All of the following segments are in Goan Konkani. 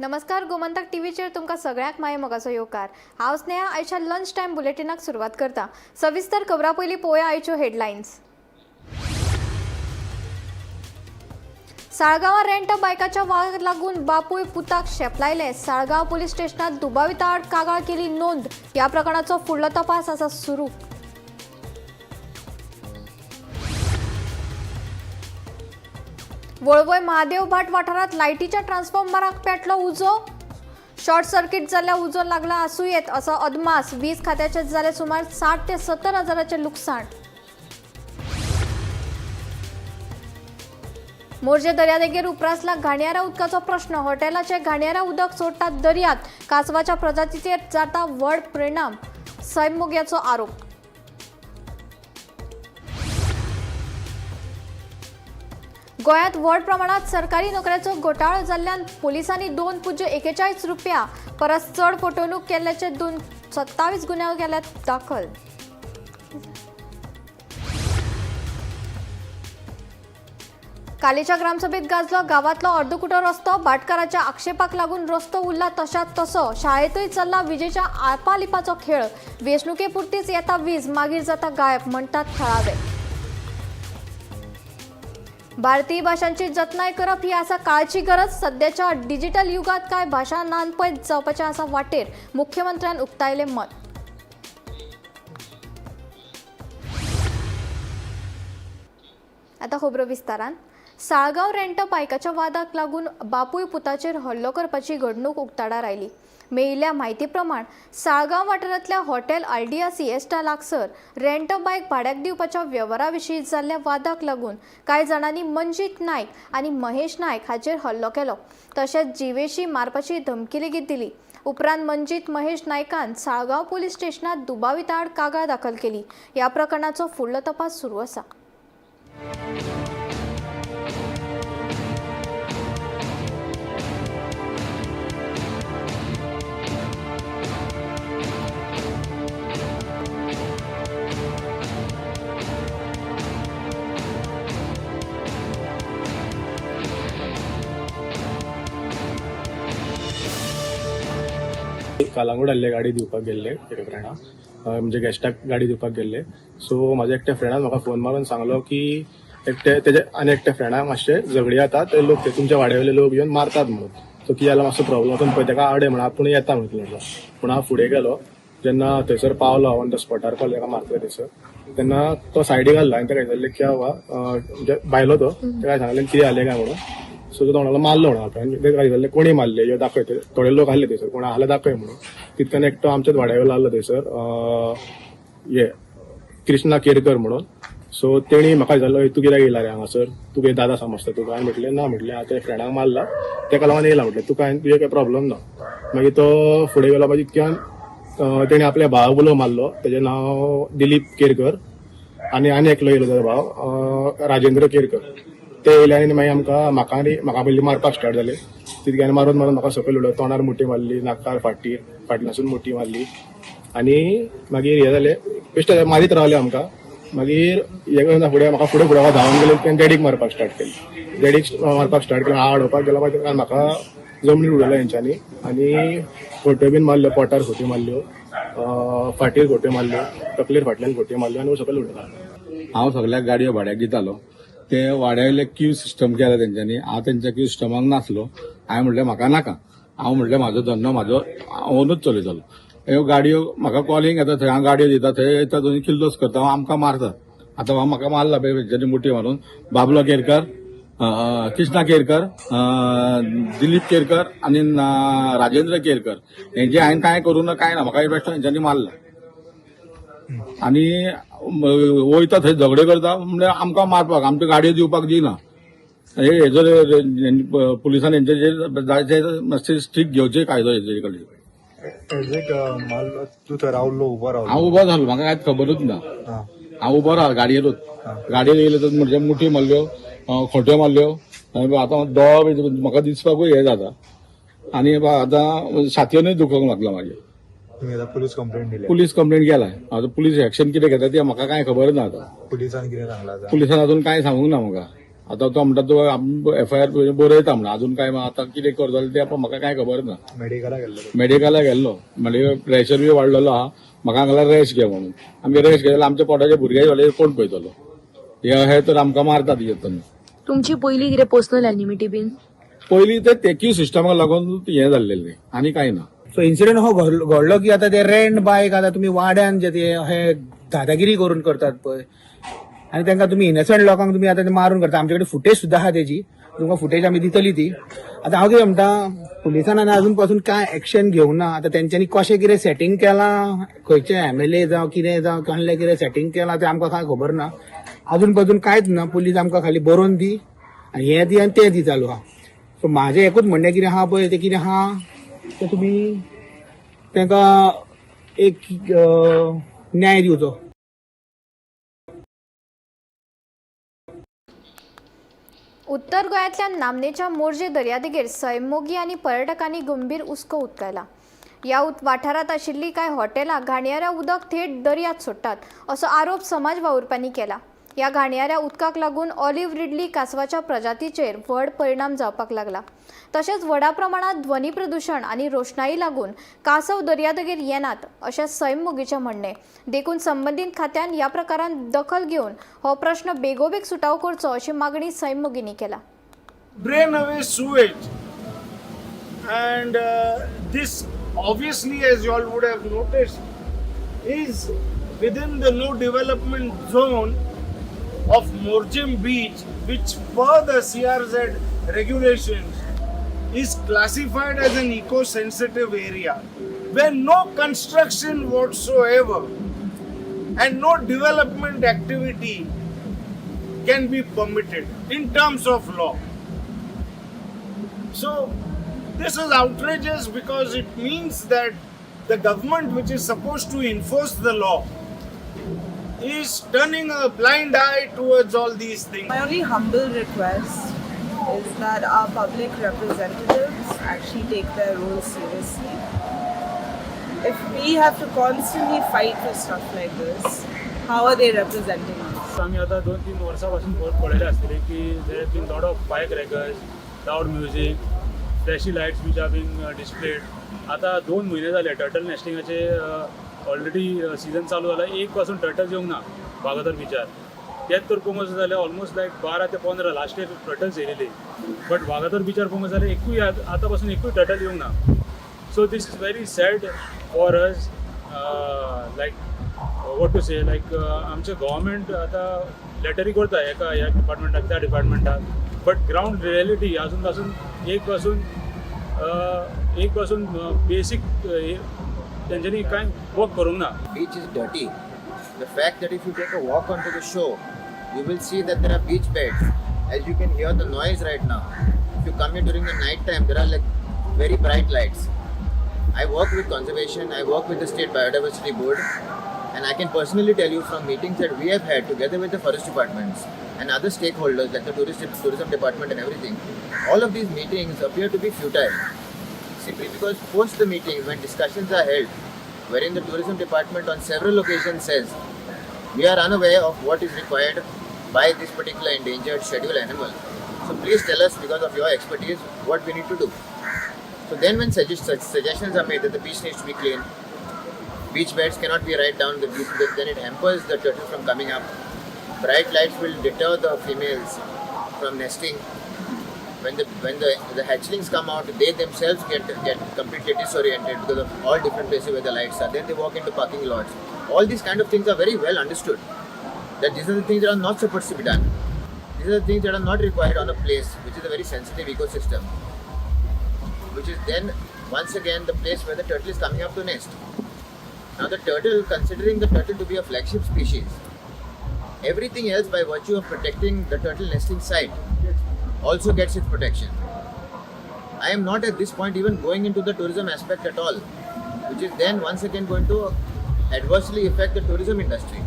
नमस्कार, गोमंतक टीव्हीचेर तुमकां सगळ्यांक माये मोगाचो येवकार. हांव स्नेहा आयच्या लंच टायम बुलेटिनाक सुरवात करता. सविस्तर खबरां पयलीं पळोवया आयच्यो हेडलायन्स. साळगांवां रेंट बायकाच्या वाग लागून बापूय पुताक शेपलायले. साळगांव पुलीस स्टेशनात दुबाविता आड कागाळ केली नोंद. ह्या प्रकरणाचो फुडलो तपास आसा सुरू. वळवय महादेव भाट वाठारात लायटीच्या ट्रान्सफॉर्मराक पेटलो उजो. शॉर्ट सर्किट जाल्ल्या उजो लागला आसूं येत असो अदमास. वीज खात्याचे जाले सुमार 60 ते 70 हजाराचे लुकसाण. मोरजे दर्यादेगेर उप्रासला घाणयाऱ्या उदकाचो प्रश्न. हॉटेलाचे घाणयाऱ्या उदक सोडटात दर्यात. कांसवाच्या प्रजातीचेर जाता व्हड परिणाम, सैममोग्याचो आरोप. गोंयांत व्हड प्रमाणात सरकारी नोकऱ्याचो घोटाळो जाल्ल्यान पोलिसांनी 2.41 रुपया परस चड फटवणूक केल्ल्याचे 27 गुन्यांव केल्यात दाखल. कालेच्या ग्रामसभेत गाजलो गावातलो अर्दकुटो रस्तो. भाटकाराच्या आक्षेपाक लागून रस्तो उरला तशात तसो. शाळेतूय चल्ला विजेच्या आपालिपाचो खेळ. वेंचणुके पुरतीच येता वीज, मागीर जाता गायब, म्हणटात थळावे. भारतीय भाशांची जतनाय करप ही आसा काळची गरज. सध्याच्या डिजिटल युगात काय भाशा नानपयत जावपाच्या आसा वाटेर, मुख्यमंत्र्यान उक्तायलें मत. आता खबरो विस्तारान. साळगांव रेंट बायकाच्या वादाक लागून बापूय पुताचेर हल्लो करपाची घडणूक उक्ताडार आयली. मेळिल्ल्या म्हायती प्रमाण साळगांव वाठारांतल्या हॉटेल आल्डिया सिएस्टा लागसर रेंट बायक भाड्याक दिवपाच्या वेव्हारा विशीं जाल्ल्या वादाक लागून कांय जाणांनी मंजीत नायक आनी महेश नायक हाचेर हल्लो केलो. तशेंच जिवेशी मारपाची धमकी लेगीत दिली. उपरांत मंजीत महेश नायकान साळगांव पुलीस स्टेशनात दुबाविता आड कागाळ दाखल केली. ह्या प्रकरणाचो फुडलो तपास सुरू आसा. कालांगूट आसले गाडी दिवपाक गेल्ले एका फ्रेंडाक, म्हणजे गेस्टाक गाडी दिवपाक गेल्ले. सो म्हाज्या एकट्या फ्रेंडान म्हाका फोन मारून सांगलो की एकटे तेजे आनी एकट्या फ्रेंडाक मातशे झगडी जाता, ते लोक ते तुमच्या वाड्यावयले लोक येवन मारतात म्हणून. सो कितें जालां मातसो प्रॉब्लम वचून पळय, तेका आडय म्हणून आपूण येता म्हणून. पूण हांव फुडें गेलो जेन्ना थंयसर पावलो, ऑन the स्पॉटार पावलो, तेका मारतले थंयसर, तेन्ना तो सायडीक आहलो. आनी तेका विचारलें क्या हुआ, म्हणजे भायलो तो, तेका सांगलें कितें जालें काय म्हणून. सो तो तोंडाला मारलो म्हणून आपल्यान. तेका विचारलें कोणी मारले, यो दाखय, ते थोडे लोक आहले थंयसर, कोण आहले दाखय म्हणून. तितक्यान एकटो आमच्याच वाड्यावेलो आहलो थंयसर, हे कृष्णा केरकर म्हणून. सो तेणी म्हाका विचारलो, तूं कित्याक येयला रे हांगासर, तूं कितें दादा समजता तुका? हांवें म्हटलें ना, म्हटलें हांव फ्रेंडाक मारला तेका लागून येयला, म्हटलें तुका तुजे काय प्रॉब्लम ना. मागीर तो फुडें गेलो. मागीर इतक्यान तेणी आपल्या भावाक उलो मारलो, तेजें नांव दिलीप केरकर, आनी आनी एकलो येयलो तेजो भाव राजेंद्र केरकर. ते येयले आनी मागीर आमकां म्हाका आनी म्हाका पयलीं मारपाक स्टार्ट जाले. तितक्यान मारून मारून म्हाका सकयल उडयलो, तोंडार मुठी मारली, नाकार फाटीर फाटल्यासून मुठी मारली. आनी मागीर हें जालें, बेश्टे मारीत रावले आमकां. मागीर हें करना फुडें म्हाका फुडें फुडें धांवन गेले, तेणें डॅडीक मारपाक स्टार्ट केलें. डॅडीक मारपाक स्टार्ट केलें, हांव आडोवपाक गेलो, मागीर म्हाका जमनीर उडयलो हेंच्यांनी आनी खोट्यो बीन मारल्यो, पोटार खोट्यो मारल्यो, फाटीर खोट्यो मारल्यो, तकलेर फाटल्यान खोट्यो मारल्यो आनी सकयल उडयला. हांव सगल्याक गाडयो भाड्याक दितालो. ते वाड्यावयले क्यू सिस्टम केला तेंच्यांनी. हांव तेंच्या क्यू सिस्टमाक नासलो. हांवें म्हणलें म्हाका नाका, हांव म्हणलें म्हाजो धंदो म्हाजो ओनूच चलयतलो. ह्यो गाडयो म्हाका कॉलिंग येता, थंय हांव गाडयो दिता, थंय येता दोनी किल्लोस करता, हांव आमकां मारतात. आतां हांव म्हाका मारला पळय तेंच्यांनी मुठी मारून. बाबलो केरकर, कृष्णा केरकर, दिलीप केरकर आनी राजेंद्र केरकर हेंचे हांवें कांय करूं ना, कांय ना, म्हाका बेश्टो हेंच्यांनी मारला. आनी वयता थंय झगडे करता, म्हणजे आमकां मारपाक, आमच्यो गाडयो दिवपाक दिना. हे हेजो पुलिसान हेंचेर जायते मातशे स्ट्रीक घेवचे कायदो हेजे कडेन. हेजेक मारलो, तूं थंय रावलो, उबो रावलो? हांव उबो जालो, म्हाका कांयच खबरूच ना. हांव उबो राव गाडयेरूच, गाडयेर येयले तर म्हणजे मुठी मारल्यो, खोट्यो मारल्यो. आनी आतां दोळो बी म्हाका दिसपाकूय हें जाता आनी आतां छातयेनूय दुखोंक लागला मागीर. तुमी आतां पुलीस कंप्लेंट दिल्या? पुलीस कंप्लेंट केलाय. आतां पुलीस एक्शन कितें घेता ते म्हाका कांय खबर ना. आतां पुलिसान कितें सांगलां आतां? पुलिसान अजून कांय सांगूंक ना म्हाका. आतां तो म्हणटा तो एफआयआर बरयता म्हणून अजून काय आतां कितें करतले तें म्हाका कांय खबर ना. मेडिकला गेल्लो? मेडिकला गेल्लो, म्हणजे प्रेशर बी वाडलेलो आहा. म्हाका सांगला रेस्ट घे म्हणून. आमी रेस्ट घेतल्यार आमच्या पोटाचे भुरगे जाल्यार कोण पळयतलो? हे हे तर आमकां मारतात येतन. तुमची पयली कितें पर्सनल एनिमिटी बीन? पयलीं ते क्यू सिस्टमाक लागून हें जाल्लें, आनी कांय ना. सो इन्सिडेंट हो घडलो की आतां ते रेंट बायक आतां तुमी वाड्यान जे ते हे दादागिरी करून करतात पळय, आनी तांकां तुमी इनोसंट लोकांक तुमी आतां ते मारून करता. आमचे कडेन फुटेज सुद्दां आहा तेजी, तुमकां फुटेज आमी दितली ती. आतां हांव कितें म्हणटा, पुलिसान आनी अजून पासून कांय एक्शन घेवंक ना. आतां तेंच्यांनी कशें कितें सेटींग केलां, खंयचे एमएलए जावं कितें जावं कसलें कितें सेटींग केलां तें आमकां कांय खबर ना. अजून पासून कांयच ना. पुलीस आमकां खाली बरोवन दी आनी हें दी आनी तें दी चालू आहा. सो म्हाजें एकूच म्हणणें कितें आहा पळय, तें कितें आहा तें तुमी तांकां एक न्याय दिवचो. उत्तर गोंयांतल्या नामनेच्या मोरजे दर्यादेगेर सैममोगी आनी पर्यटकांनी गंभीर हुस्को उक्तायला. ह्या वाठारांत आशिल्लीं कांय हॉटेलां घाणयाऱ्या उदक थेट दर्यांत सोडटात असो आरोप समाज वावुरप्यांनी केला. ह्या घाणयाऱ्या उदकाक लागून ऑलिव्ह रिडली कांसवाच्या प्रजातीचेर व्हड परिणाम जावपाक लागला. तशेंच व्हडा प्रमाणांत ध्वनी प्रदुशण आनी रोशणाई लागून कांसव दर्यादेगेर येनात अशें सैममोगीचें म्हणणें. देखून संबंदीत खात्यान ह्या प्रकारांत दखल घेवन हो प्रश्न बेगोबेग सुटावो करचो अशी मागणी सैममोगींनी केला. Drain away sewage, and this obviously, as you all would have noticed, is within the no development zone of Morjim Beach, which per the CRZ regulations is classified as an eco-sensitive area where no construction whatsoever and no development activity can be permitted in terms of law. So this is outrageous because it means that the government, which is supposed to enforce the law, is turning a blind eye towards all these things. My only humble request is that our public representatives actually take their role seriously. If we have to constantly fight for stuff like this, how are they representing us? आमी आतां 2-3 वर्सां पासून पळयले आसतले की there have been lot of fire crackers, loud music, flashy lights which are being displayed. आतां 2 म्हयने जाले टर्टल नेस्टिंगाचे ऑलरेडी सिजन चालू जाला, एक पासून टर्टल्स येवंक ना वागातोर बिचार. तेच तर पळोवंक वचत जाल्यार ऑलमोस्ट लायक 12 ते 15 लास्ट इयर टर्टल्स येयलेली, बट वागातोर बिचार पळोवंक जाल्यार एकूय आतां पासून एकूय टर्टल येवंक ना. So this is very sad for us, like what to say, like आमचें गव्हर्मेंट आतां लेटरी करता एका ह्या डिपार्टमेंटाक त्या डिपार्टमेंटाक, बट ग्रावंड रियलिटी अजून पासून एक पासून बेसीक तेंच्यांनी कांय वर्क करूंक ना. Beach is dirty. The fact that if you take a walk onto the shore, you will see that there are beach beds. As you can hear the noise right now. If you come here during the night time, there are like very bright lights. I work with conservation, I work with the State Biodiversity Board, and I can personally tell you from meetings that we have had together with the forest departments and other stakeholders like the tourism department and everything, all of these meetings appear to be futile. Simply because post the meetings, when discussions are held, wherein the tourism department on several occasions says, we are unaware of what is required by this particular endangered scheduled animal. So please tell us, because of your expertise, what we need to do. So then when suggestions are made that the beach needs to be clean, beach beds cannot be right down the beach because then it hampers the turtle from coming up. Bright lights will deter the females from nesting. When the hatchlings come out, they themselves get completely disoriented because of all different places where the lights are. Then they walk into parking lots. All these kind of things are very well understood. That these are the things that are not supposed to be done. These are the things that are not required on a place which is a very sensitive ecosystem, which is then once again the place where the turtle is coming up to nest. Now the turtle, considering the turtle to be a flagship species, everything else by virtue of protecting the turtle nesting site also gets its protection. I am not at this point even going into the tourism aspect at all, which is then once again going to adversely affect the tourism industry.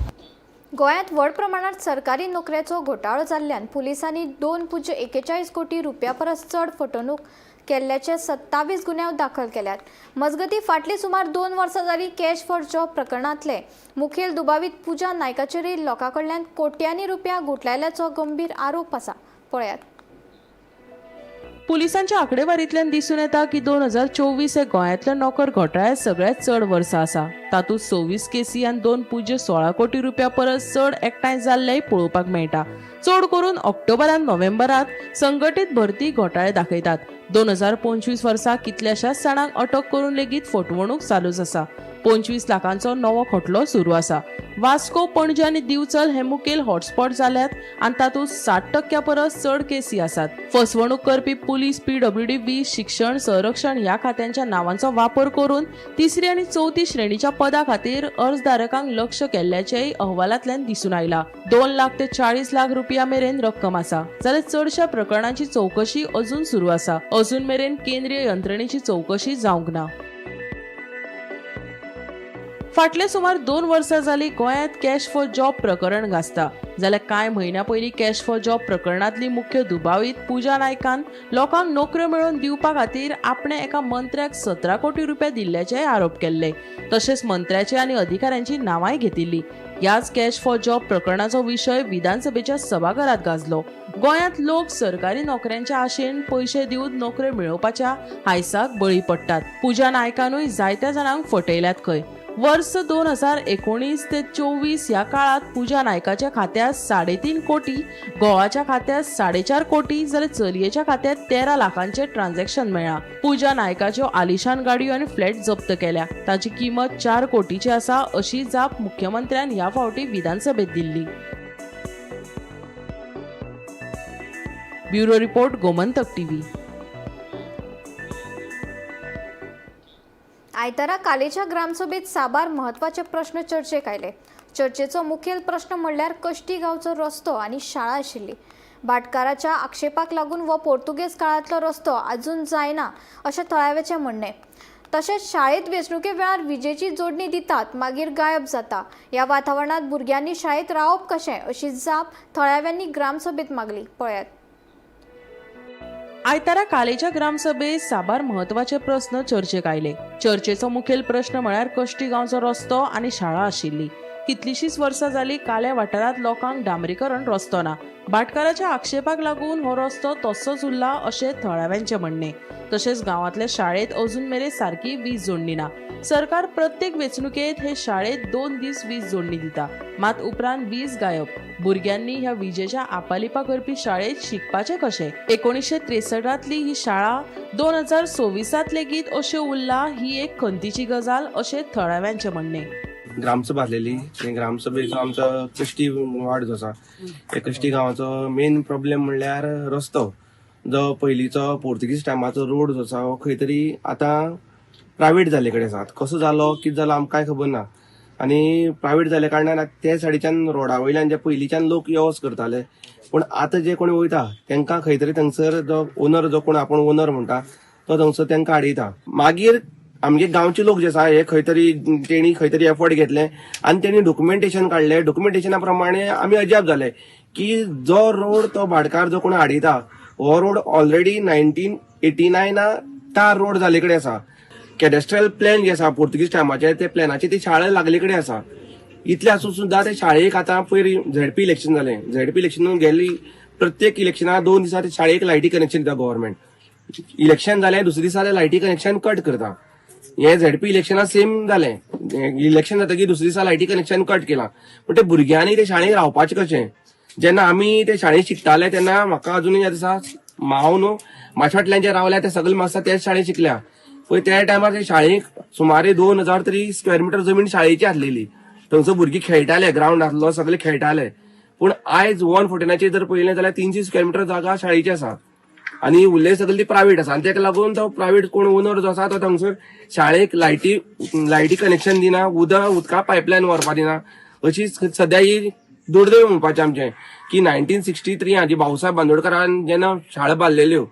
गोंयांत व्हड प्रमाणात सरकारी नोकऱ्याचो घोटाळो जाल्ल्यान पुलिसांनी 2.41 कोटी रुपया परस चड फटवणूक केल्ल्याचे 27 गुन्यांव दाखल केल्यात. मजगतीं, फाटलीं सुमार 2 वर्सां जालीं कॅश फॉर जॉब प्रकरणांतले मुखेल दुबावीत पुजा नायकाचेरय लोकां कडल्यान कोट्यांनी रुपया गुटलायल्याचो गंभीर आरोप आसा. पळयात. पुलिसांच्या आंकडेवारींतल्यान दिसून येता की 2024 हे गोंयांतल्या नोकर घोटाळ्यांत सगळ्यांत चड वर्सां आसा. तातूंत 26 केसी आनी 2.16 कोटी रुपया परस चड एकठांय जाल्लेय पळोवपाक मेळटा. चड करून ऑक्टोबर आनी नोव्हेंबरांत संघटीत भरती घोटाळे दाखयतात. 2025 वर्सा कितल्याशाच जाणांक अटक करून लेगीत फटवणूक चालूच आसा. 25 लाखांचो नवो खटलो सुरू आसा. वास्को, पणजे आनी दिवचल हे मुखेल हॉटस्पॉट जाल्यात आनी तातूंत 60% परस चड केसी आसात. फसवणूक करपी पुलीस, पीडब्ल्यूडी, वीज, शिक्षण, संरक्षण ह्या खात्यांच्या नावांचो वापर करून तिसरी आनी चवथी श्रेणीच्या पदा खातीर अर्जधारकांक लक्ष केल्ल्याचेय अहवालांतल्यान दिसून आयला. 2 लाख ते 40 लाख रुपया मेरेन रक्कम आसा. जाल्यार चडशा प्रकरणांची चवकशी अजून सुरू आसा. अजून मेरेन केंद्रीय यंत्रणेची चवकशी जावंक ना. फाटले सुमार 2 वर्सां जाली गोंयांत कॅश फॉर जॉब प्रकरण गाजता. जाल्यार कांय म्हयन्या पयलीं कॅश फॉर जॉब प्रकरणांतली मुख्य दुबावीत पूजा नायकान लोकांक नोकऱ्यो मेळोवन दिवपा खातीर आपणें एका मंत्र्याक 17 कोटी रुपया दिल्ल्याचेय आरोप केल्ले. तशेंच मंत्र्याचे आनी अधिकाऱ्यांची नांवांय घेतिल्ली. ह्याच कॅश फॉर जॉब प्रकरणाचो विशय विधानसभेच्या सभाघरांत गाजलो. गोंयांत लोक सरकारी नोकऱ्यांच्या आशेन पयशे दिवन नोकऱ्यो मेळोवपाच्या हायसाक बळी पडटात. पूजा नायकानूय जायत्या जाणांक फटयल्यात खंय. वर्स 2019 ते 24 ह्या काळात पूजा नायकाच्या खात्यात 3.5 कोटी, गोवाच्या खात्यात 4.5 कोटी जाल्यार चलयेच्या खात्यात 13 लाखांचे ट्रान्झॅक्शन मेळ्ळा. पूजा नायकाच्यो आलिशान गाडयो आनी फ्लॅट जप्त केल्या. ताची किंमत 4 कोटीची आसा अशी जाप मुख्यमंत्र्यान ह्या फावटी विधानसभेत दिल्ली. Bureau report, Gomantak TV. आयतारा कालेच्या ग्रामसभेत साबार महत्वाचे प्रश्न चर्चेक आयले. चर्चेचो मुखेल प्रश्न म्हणल्यार कश्टी गांवचो रस्तो आनी शाळा आशिल्ली. भाटकाराच्या आक्षेपाक लागून हो पोर्तुगेज काळांतलो रस्तो अजून जायना अशें थळाव्याचें म्हणणें. तशेंच शाळेंत वेंचणुके वेळार विजेची जोडणी दितात, मागीर गायब जाता. ह्या वातावरणांत भुरग्यांनी शाळेंत रावप कशें अशी जाप थळाव्यांनी ग्रामसभेत मागली. पळयात. आयतारा कालेच्या ग्रामसभेत साबार महत्वाचे प्रस्न चर्चेक आयले. चर्चेचो मुखेल प्रश्न म्हळ्यार कश्टी गांवचो रस्तो आनी शाळा आशिल्ली. कितलीशीच वर्सां जाली काल्या वाठारांत लोकांक डांबरीकरण रस्तो ना. भाटकाराच्या आक्षेपाक लागून हो रस्तो तसोच उरला अशें थळाव्यांचें म्हणणें. तशेंच गांवांतल्या शाळेंत अजून मेरेन सारकी वीज जोडणी ना. सरकार प्रत्येक वेंचणुकेंत हे शाळेंत 2 दीस वीज जोडणी दिता, मात उपरांत वीज गायब. भुरग्यांनी ह्या विजेच्या आपालिपा करपी शाळेंत शिकपाचें कशें? 1963तली ही शाळा 2026 लेगीत अश्यो उरला ही एक खंतीची गजाल अशें थळाव्यांचें म्हणणें. ग्रामसभा आसलेली. ग्रामसभेचो आमचो कश्टी वार्ड जो आसा त्या कश्टी गांवाचो मेन प्रॉब्लेम म्हणल्यार रस्तो जो पयलींचो पोर्तुगीज टायमाचो रोड जो आसा हो खंय तरी आतां प्रायवेट जाल्ले कडेन आसा. कसो जालो कितें जालो आमकां कांय खबर ना. आनी प्रायवेट जाल्ल्या कारणान ते सायडीच्यान रोडा वयल्यान जे पयलींच्यान लोक यो वच करताले, पूण आतां जे कोण वयता तांकां खंय तरी थंयसर जो ओनर जो कोण आपूण ओनर म्हणटा तो थंयसर तांकां आडयता. मागीर आमगे गांवचे लोक जे आसा हे खंय तरी तेणी खंय तरी एफर्ट घेतले आनी तेणी डॉक्युमेंटेशन काडले. डॉक्युमेंटेशना प्रमाणे आमी अजाप जाले की जो रोड तो भाटकार जो कोण हाडयता हो रोड ऑलरेडी 1989 तार रोड जाल्ले कडेन आसा. कॅडेस्ट्रल प्लॅन जे आसा पोर्तुगीज टायमाचे ते प्लॅनाचे ती शाळा लागले कडेन आसा. इतले आसून सुद्दां ते शाळेक आतां पयर झेडपी इलेक्शन जालें. झेडपी इलेक्शन गेल्ली प्रत्येक इलेक्शना 2 दिसा ते शाळेक लायटी कनेक्शन दिता गव्हर्मेंट. इलेक्शन जालें दुसऱ्या दिसा ते लायटी कनेक्शन कट करता. हे झेडपी इलेक्शना सेम जालें. इलेक्शन जातकीर दुसऱ्या दिसा लायटी कनेक्शन कट केलां. पूण ते भुरग्यांनी ते शाळेक रावपाचें कशें? जेन्ना आमी ते शाळेंत शिकताले तेन्ना म्हाका अजुनूय याद आसा, हांव न्हू म्हाज्या फाटल्यान जे रावल्या ते सगळे म्हाका त्याच शाळेंत शिकल्या. पळय त्या टायमार ते शाळेक सुमारे 2000 तरी स्क्वेअर मिटर जमीन शाळेची आसलेली. थंयसर भुरगीं खेळटाले, ग्रावंड आसलो, सगळे खेळटाले. पूण आयज 149 जर पळयलें जाल्यार 300 स्क्वेअर मिटर जागा शाळेची आसा आनी उरले सगळे ती प्रायवेट आसा. आनी ताका लागून तो प्रायवेट कोण ओनर जो आसा तो थंयसर शाळेक लायटी कनेक्शन दिना, उदका पायपलायन व्हरपा दिना. अशी सद्या ही दुर्दैव म्हणपाचें आमचें की 1963 जी भाऊसाहेब बांदोडकरान जेन्ना शाळा बांदलेल्यो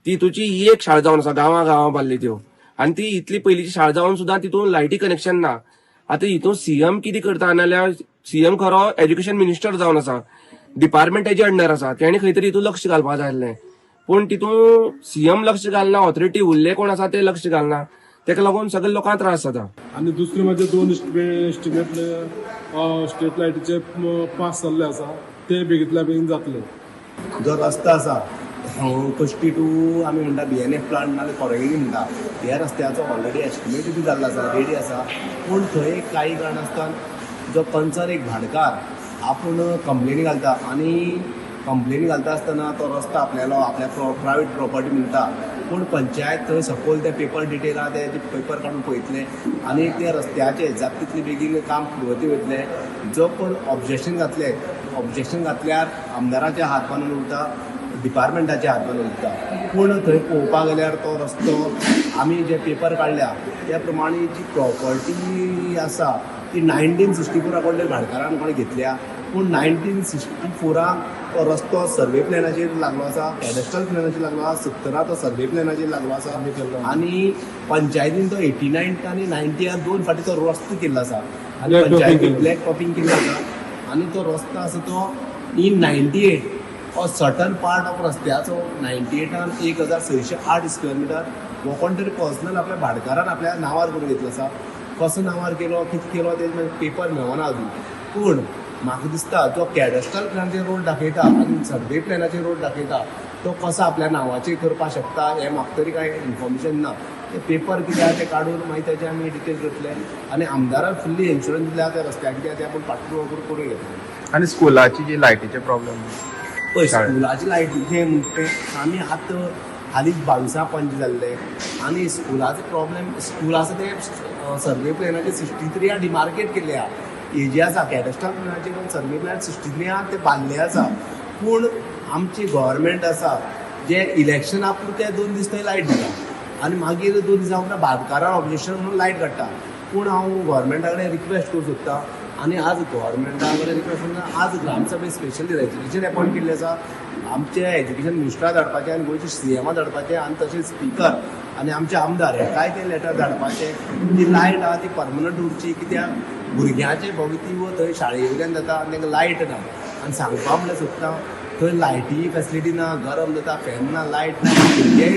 ती तुजी ही एक शाळा जावन आसा, गांवा गांवा बांदली त्यो. आनी ती इतली पयलींची शाळा जावन सुद्दां तितून लायटी कनेक्शन ना. आतां हितून सीएम कितें करता नाल्यार सीएम खरो एज्युकेशन मिनिस्टर जावन आसा, डिपार्टमेंट तेजे अंडर आसा, तेणी खंय तरी हितून लक्ष घालपा जाय आसलें. पूण तितून सीएम लक्ष घालना, ऑथॉरिटी उरले कोण आसा ते लक्ष घालना, तेका लागून सगळे लोकांक त्रास जाता. आनी दुसरे म्हणजे 2एस्टिमेट स्ट्रीट लायटीचे पास जाल्ले आसा, ते बेगीतल्या बेगीन जातले. जो रस्तो आसा कश्टी टू आमी म्हणटा बीएनएफ प्लांट नाल्यार कोरंगी म्हणटा, ह्या रस्त्याचो ऑलरेडी एस्टिमेट बी जाल्लो आसा, रेडी आसा. पूण थंय काही कारणास्तान जो कंसर्न एक भाटकार आपूण कंप्लेनी घालता आनी कंप्लेनी घालता आसतना तो रस्तो आपल्यालो आपल्या प्रायवेट प्रॉपर्टी म्हणटा, पूण पंचायत थंय सपोज ते पेपर डिटेल आहा ते पेपर काडून पळयतले आनी ते रस्त्याचे जाता तितले बेगीन काम फुरगती वयतले. जो कोण ऑब्जेक्शन घातले, ऑब्जेक्शन घातल्यार आमदाराचे हात बांदून उरता, डिपार्टमेंटाचे हात बांदून उरता. पूण थंय पळोवपाक गेल्यार तो रस्तो आमी जे पेपर काडल्या त्या प्रमाणे जी प्रॉपर्टी आसा ती 1964 कडले भाटकारान कोणें घेतल्या, पूण 1964 तो रस्तो सर्वे प्लॅनाचेर लागलो आसा, कॅडस्ट्रल प्लॅनाचेर लागलो आसा, 70 तो सर्वे प्लॅनाचेर लागलो आसा आनी पंचायतीन तो 89 आनी 90 दोन फावटी तो रस्तो केल्लो आसा आनी पंचायतीन ब्लॅक टॉपिंग केल्लो आसा आनी तो रस्तो आसा तो इन 98 हो सर्टन पार्ट ऑफ रस्त्याचो 98 1608 स्क्वेअर मिटर हो कोण तरी पर्सनल आपल्या भाटकारान आपल्या नांवार करून घेतलो आसा. कसो नांवार केलो, कितें केलो तें पेपर मेळना अजून. पूण म्हाका दिसता जो कॅडस्ट्रल प्लॅनाचेर रोड दाखयता आनी सर्वे प्लॅनाचेर रोड दाखयता तो कसो आपल्या नांवाचेर करपाक शकता हें म्हाका तरी कांय इन्फॉर्मेशन ना. ते पेपर कितें आहा ते काडून मागीर तेजे आमी डिटेल करतले आनी आमदारान फुल्ली इन्शुरन्स दिल्या त्या रस्त्याक कितें आहा तें आपूण पाठपुरावा करून घेतले. आनी स्कुलाची जी लायटीचे प्रॉब्लेम, पळय स्कुलाची लायटीचें म्हणटा तें आमी आतां हालींच 22 पंच जाल्ले आनी स्कुलाचो प्रॉब्लेम, स्कूल आसा तें सर्वे प्लॅनाचे 63 डिमार्केट केल्ले आहा, हे जे आसा कॅडस्ट्रल प्लॅनाचे पण सर्वे प्लॅन 63 आहा ते बांदले आसा. पूण आमची गव्हर्मेंट आसा जे इलेक्शना पुरते 2 दीस थंय लायट दिता आनी मागीर 2 दिसां उपरांत भाटकारां ऑब्जेक्शन म्हणून लायट काडटा. पूण हांव गव्हर्मेंटा कडेन रिक्वेस्ट करूंक सोदता आनी आज गव्हर्मेंटा कडेन रिक्वेस्ट करून आज ग्रामसभे स्पेशली रेजोल्युशन अपॉयंट केल्लें आसा आमचे एज्युकेशन मिनिस्टरा धाडपाचें आनी गोंयचे सीएमा धाडपाचें आनी तशेंच स्पिकर आनी आमचे आमदार हेकाय ते लेटर धाडपाचें. ती लायट आहा ती परमनंट उरची, कित्याक भुरग्यांचें भवितव्य थंय शाळे वयल्यान जाता आनी तांकां लायट ना. आनी सांगपा म्हणल्यार सोदता थंय लायटी फेसिलिटी ना, गरम जाता, फॅन ना, लायट ना, भुरगे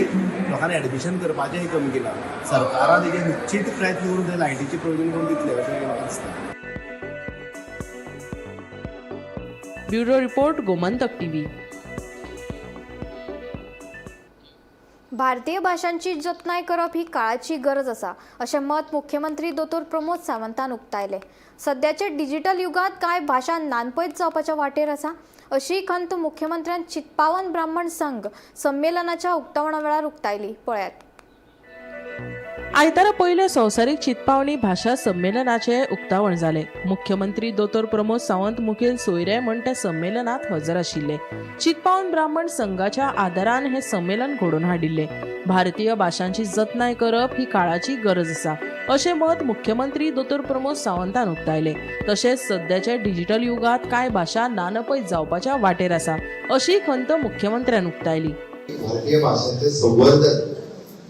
लोकांनी एडमिशन करपाचेंय कमी केलां. सरकारान तेजेर निश्चीत प्रयत्न करून थंय लायटीचें प्रोविजन करून दितलें अशें म्हाका दिसता. Bureau report, Gomantak TV. भारतीय भाशांची जतनाय करप ही काळाची गरज आसा अशें मत मुख्यमंत्री दोतोर प्रमोद सावंतान उक्तायलें. सद्याच्या डिजिटल युगांत कांय भाशा नानपयत जावपाच्या वाटेर आसा अशी खंत मुख्यमंत्र्यान चित्पावन ब्राह्मण संघ संमेलनाच्या उक्तावणा वेळार उक्तायली. पळयात. आयतारा पयले संवसारीक चितपावनी भाशा संमेलनाचे उक्तावण जाले. मुख्यमंत्री दोतोर प्रमोद सावंत मुखेल सोयरे म्हण त्या संमेलनात हजर आशिल्ले. चितपावन ब्राह्मण संघाच्या आदारान हे संमेलन घडोवन हाडिल्ले. भारतीय भाशांची जतनाय करप ही काळाची गरज आसा अशें मत मुख्यमंत्री दोतोर प्रमोद सावंतान उक्तायले. तशेंच सद्याच्या डिजिटल युगांत कांय भाशा नानपयत जावपाच्या वाटेर आसा अशी खंत मुख्यमंत्र्यान उक्तायली. भारतीय भाशांचे संवर्धन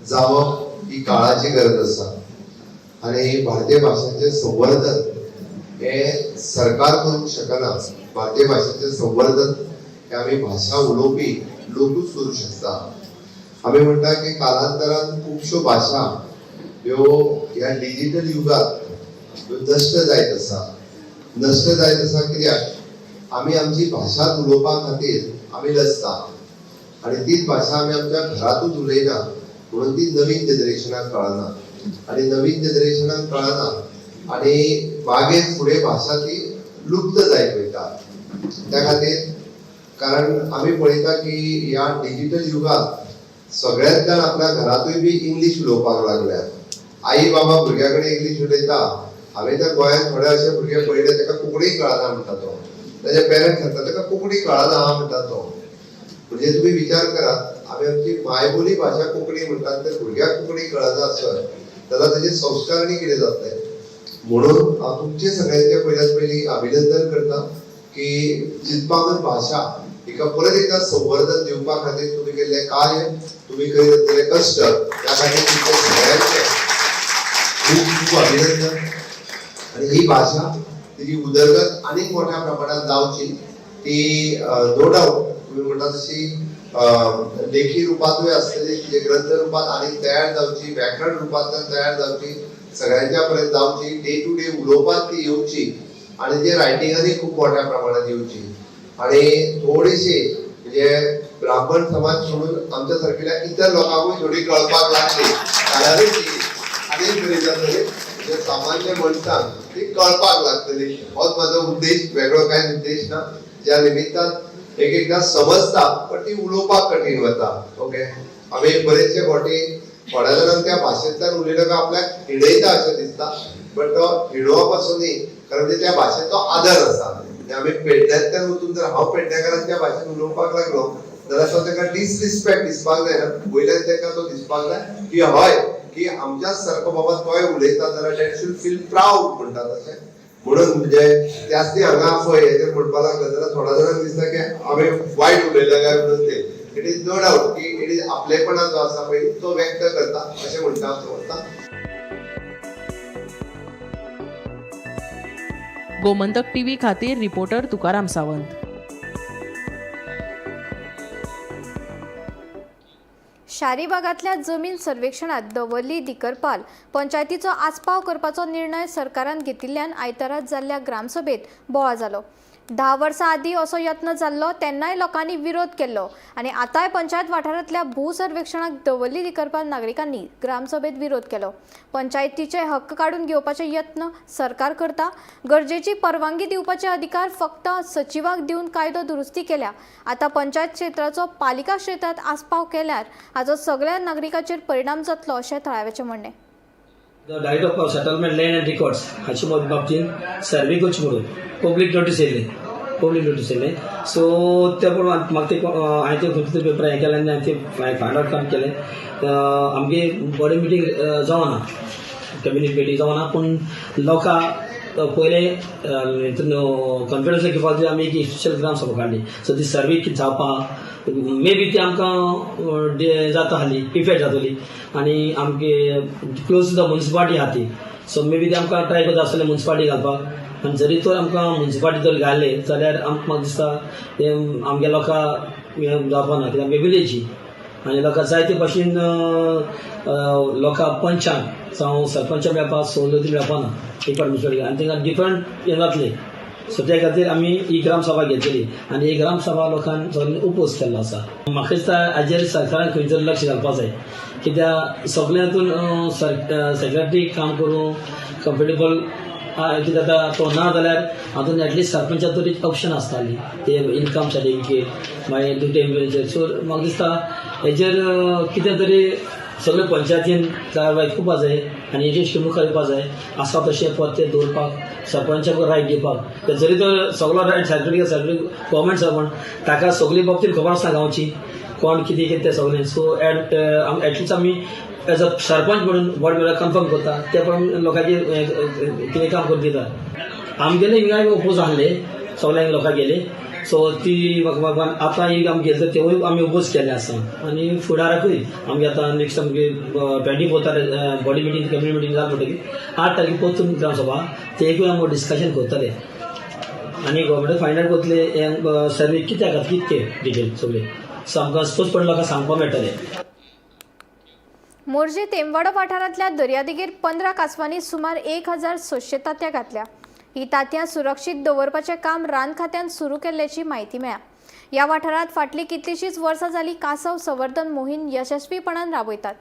जावप ही काळाची गरज आसा आनी भारतीय भाशांचे संवर्धन हे सरकार करूंक शकना. भारतीय भाशांचे संवर्धन हे आमी भाशा उलोवपी लोकूच करूंक शकता. आमी म्हणटा की कालांतरान खुबश्यो भाशा ह्यो ह्या डिजिटल युगात ह्यो नश्ट जायत आसा. नश्ट जायत आसा कित्याक आमी आमची भाशा उलोवपा खातीर आमी लजता आनी तीच भाशा आमी आमच्या घरांतूच उलयना म्हणून ती नवीन जनरेशनाक कळना आनी नवीन जनरेशनाक कळना आनी मागीर फुडें भाशा ती लुप्त जायत वयता. त्या खातीर कारण आमी पळयता की ह्या डिजिटल युगांत सगळ्याच जाण आपल्या घरांतूय बी इंग्लीश उलोवपाक लागल्यात. आई बाबा भुरग्या कडेन इंग्लीश उलयता. हांवें तर गोंयांत थोडे अशे भुरगे पळयले ताका कोंकणीय कळना म्हणटा तो, ताजे पेरंट्स सांगता ताका कोंकणी कळना आहा म्हणटा तो. म्हणजे तुमी विचार करात, आमी आमची मायबोली भाशा कोंकणी म्हणटात तर भुरग्याक कोंकणी कळना आसत जाल्यार ताजे संस्कार आनी कितें जातले. म्हणून हांव तुमचे सगळ्यांचे पयल्यात पयलीं अभिनंदन करता की चितपावन भाशा हिका परत एकदा संवर्धन दिवपा खातीर तुमी केल्लें कार्य, तुमी करीत आसलेले कश्ट, त्या खातीर तुमचे सगळ्यांचे खूब खूब अभिनंदन. आनी ही भाशा तिची उदरगत आनीक मोठ्या प्रमाणात जावची ती नो डावट तुमी म्हणटा तशी लेखी रुपांतूय आसतली, तिजे ग्रंथ रुपांत आनीक तयार जावची, व्याकरण रुपांतल्यान तयार जावची, सगळ्यांच्या पर्यंत जावची, डे टू डे उलोवपांत ती येवची आनी जे रायटिंगांनी खूब मोठ्या प्रमाणात येवची. आनी थोडीशी म्हणजे ब्राह्मण समाज सोडून आमच्या सारकेल्या इतर लोकांकूय थोडी कळपाक लागली जाल्यारूच ती आनीक बरी जातली. म्हणजे सामान्य मनशांक ती कळपाक लागतली. होच म्हाजो उद्देश, वेगळो कांय उद्देश ना. ज्या निमित्तान एक एकदां समजता पण ती उलोवपाक कठीण वता. ओके, आमी बरेचशे फावटी थोड्या जाणांक त्या भाशेंतल्यान उलयलो काय आपल्याक हिणयता अशें दिसता, बट तो हिणोवप असो न्ही, कारण म्हणजे त्या भाशेचो आदर आसा. म्हणजे आमी पेडण्यांतल्यान वचून जर हांव पेडणेकारांच्या भाशेन उलोवपाक लागलो जाल्यार तो ताका डिसरिस्पेक्ट दिसपाक जायना, वयल्यान ताका तो दिसपाक जाय की हय की आमच्याच सारको बाबा तोय उलयता जाल्यार that should feel proud म्हणटा तशें. म्हणून म्हणजे त्याच ती हांगा पळय हेजेर म्हणपाक लागलो जाल्यार थोड्या जाणांक दिसता की हांवें वायट उलयला काय म्हणून. ते it is no doubt की it is आपलेपणा जो आसा पळय तो व्यक्त करता अशें म्हणटा हांव समजता. गोमंतक टीव्ही खातीर रिपोर्टर तुकाराम सावंत. शारी भागांतल्या जमीन सर्वेक्षणात दवर्ली दिकरपाल पंचायतीचो आस्पाव करपाचो निर्णय सरकारान घेतिल्ल्यान आयतारा जाल्ल्या ग्रामसभेत बोवाळ जालो. 10 वर्सां आदीं असो यत्न जाल्लो तेन्नाय लोकांनी विरोध केल्लो आनी आतांय पंचायत वाठारांतल्या भू सर्वेक्षणाक दवर्ली दिकरपाल नागरिकांनी ग्रामसभेत विरोध केलो. पंचायतीचे हक्क काडून घेवपाचे यत्न सरकार करता. गरजेची परवानगी दिवपाचे अधिकार फक्त सचिवाक दिवन कायदो दुरुस्ती केल्या. आतां पंचायत क्षेत्राचो पालिका क्षेत्रांत आस्पाव केल्यार हाचो सगळ्या नागरिकांचेर परिणाम जातलो अशें थळाव्याचें म्हणणें. The Director of Settlement Land and Records हाचे बाबतींत सर्वे करची म्हणून पब्लीक नोटीस येयली, पब्लीक नोटीस येयली. सो त्या प्रमाण म्हाका ते हांवें ते खंयचे पेपर हें केलें आनी हांवें ते फायंड आवट काम केलें. आमगे बॉडी मिटींग जावना, कॅबिनेट मिटींग जावना, पूण लोकां पयलें हितून कॉन्फिडन्स घेवपाक आमी एक स्पेशल ग्राम सभा काडली. सो ती सर्वे कितें जावपा मे बी ती आमकां जाता आहली, इफेक्ट जातली आनी आमगे क्लोज टू the municipality आहा ती. सो मे बी ती आमकां ट्राय करता आसतले मुन्सिपालिटी घालपाक. आनी जरी तर आमकां मुन्सिपालिटी जर घाले जाल्यार आमकां म्हाका दिसता तें आमगे लोकां हें जावपा ना, कित्याक आमगे विलेजी आनी लोकां जायते भाशेन लोकां पंचांक जावं सरपंचाक मेळपाक सवलती मेळपा ना एक फावट मुन्सिपालिटी आनी तांकां डिफरंट हें जातलें. सो त्या खातीर आमी ही ग्रामसभा घेतलेली आनी ही ग्रामसभा लोकांक सगळ्यांनी उपोज केल्लो आसा. म्हाका दिसता हाजेर सरकारान खंय तरी लक्ष घालपाक जाय, कित्याक सगळ्या हातून सेक्रेटरी काम करूं कम्फर्टेबल कितें जाता तो ना जाल्यार हातून एटलिस्ट सरपंचा तरी ऑप्शन आसताली ते इनकम सर्टिफिकेट मागीर दुसरे. सो म्हाका दिसता हेजेर कितें तरी सगळे पंचायतीन कारवाय करपाक जाय आनी हेजेर मुखार येवपाक जाय. आसा तशें पत्ते दवरपाक सरपंचाक रायट दिवपाक, जरी तर सगळो right secretary secretary government servant ताका सगळी बाबतीन खबर आसना गांवची कोण कितें कितें तें सगळें. सो एटलिस्ट आमी एज अ सरपंच म्हणून वॉर्ड मेंबर कन्फर्म करता ते प्रमाण लोकांचे कितें काम करून दिता. आमगेले हिंगाय ओपोज आहले सगळ्यांक लोकांक गेले. सो ती आतां एक आमी गेले तेवूय आमी ओपोज केल्ले आसा आनी फुडाराकूय आमगे आतां नेक्स्ट आमगे 24 बॉडी मिटींग कॅबिनेट मिटींग जाल म्हणटकीर 8 तारखे परतून ग्रामसभा तेकूय आमी डिस्कशन करतले आनी गव्हर्मेंट फायंड आवट करतले हें सर्वे कित्याक कितें डिटेल सगळे. सो आमकां स्पश्टपण लोकांक सांगपाक मेळटलें. मोरजे तेमवाडो वाठारांतल्या दर्यादेगेर 15 कांसवांनी सुमार 1600 तांतयां घातल्या. ही तांतयां सुरक्षीत दवरपाचें काम रान खात्यान सुरू केल्ल्याची म्हायती मेळ्ळ्या. ह्या वाठारांत फाटलीं कितलींशींच वर्सां जालीं कांसव संवर्धन मोहीम यशस्वीपणान राबयतात.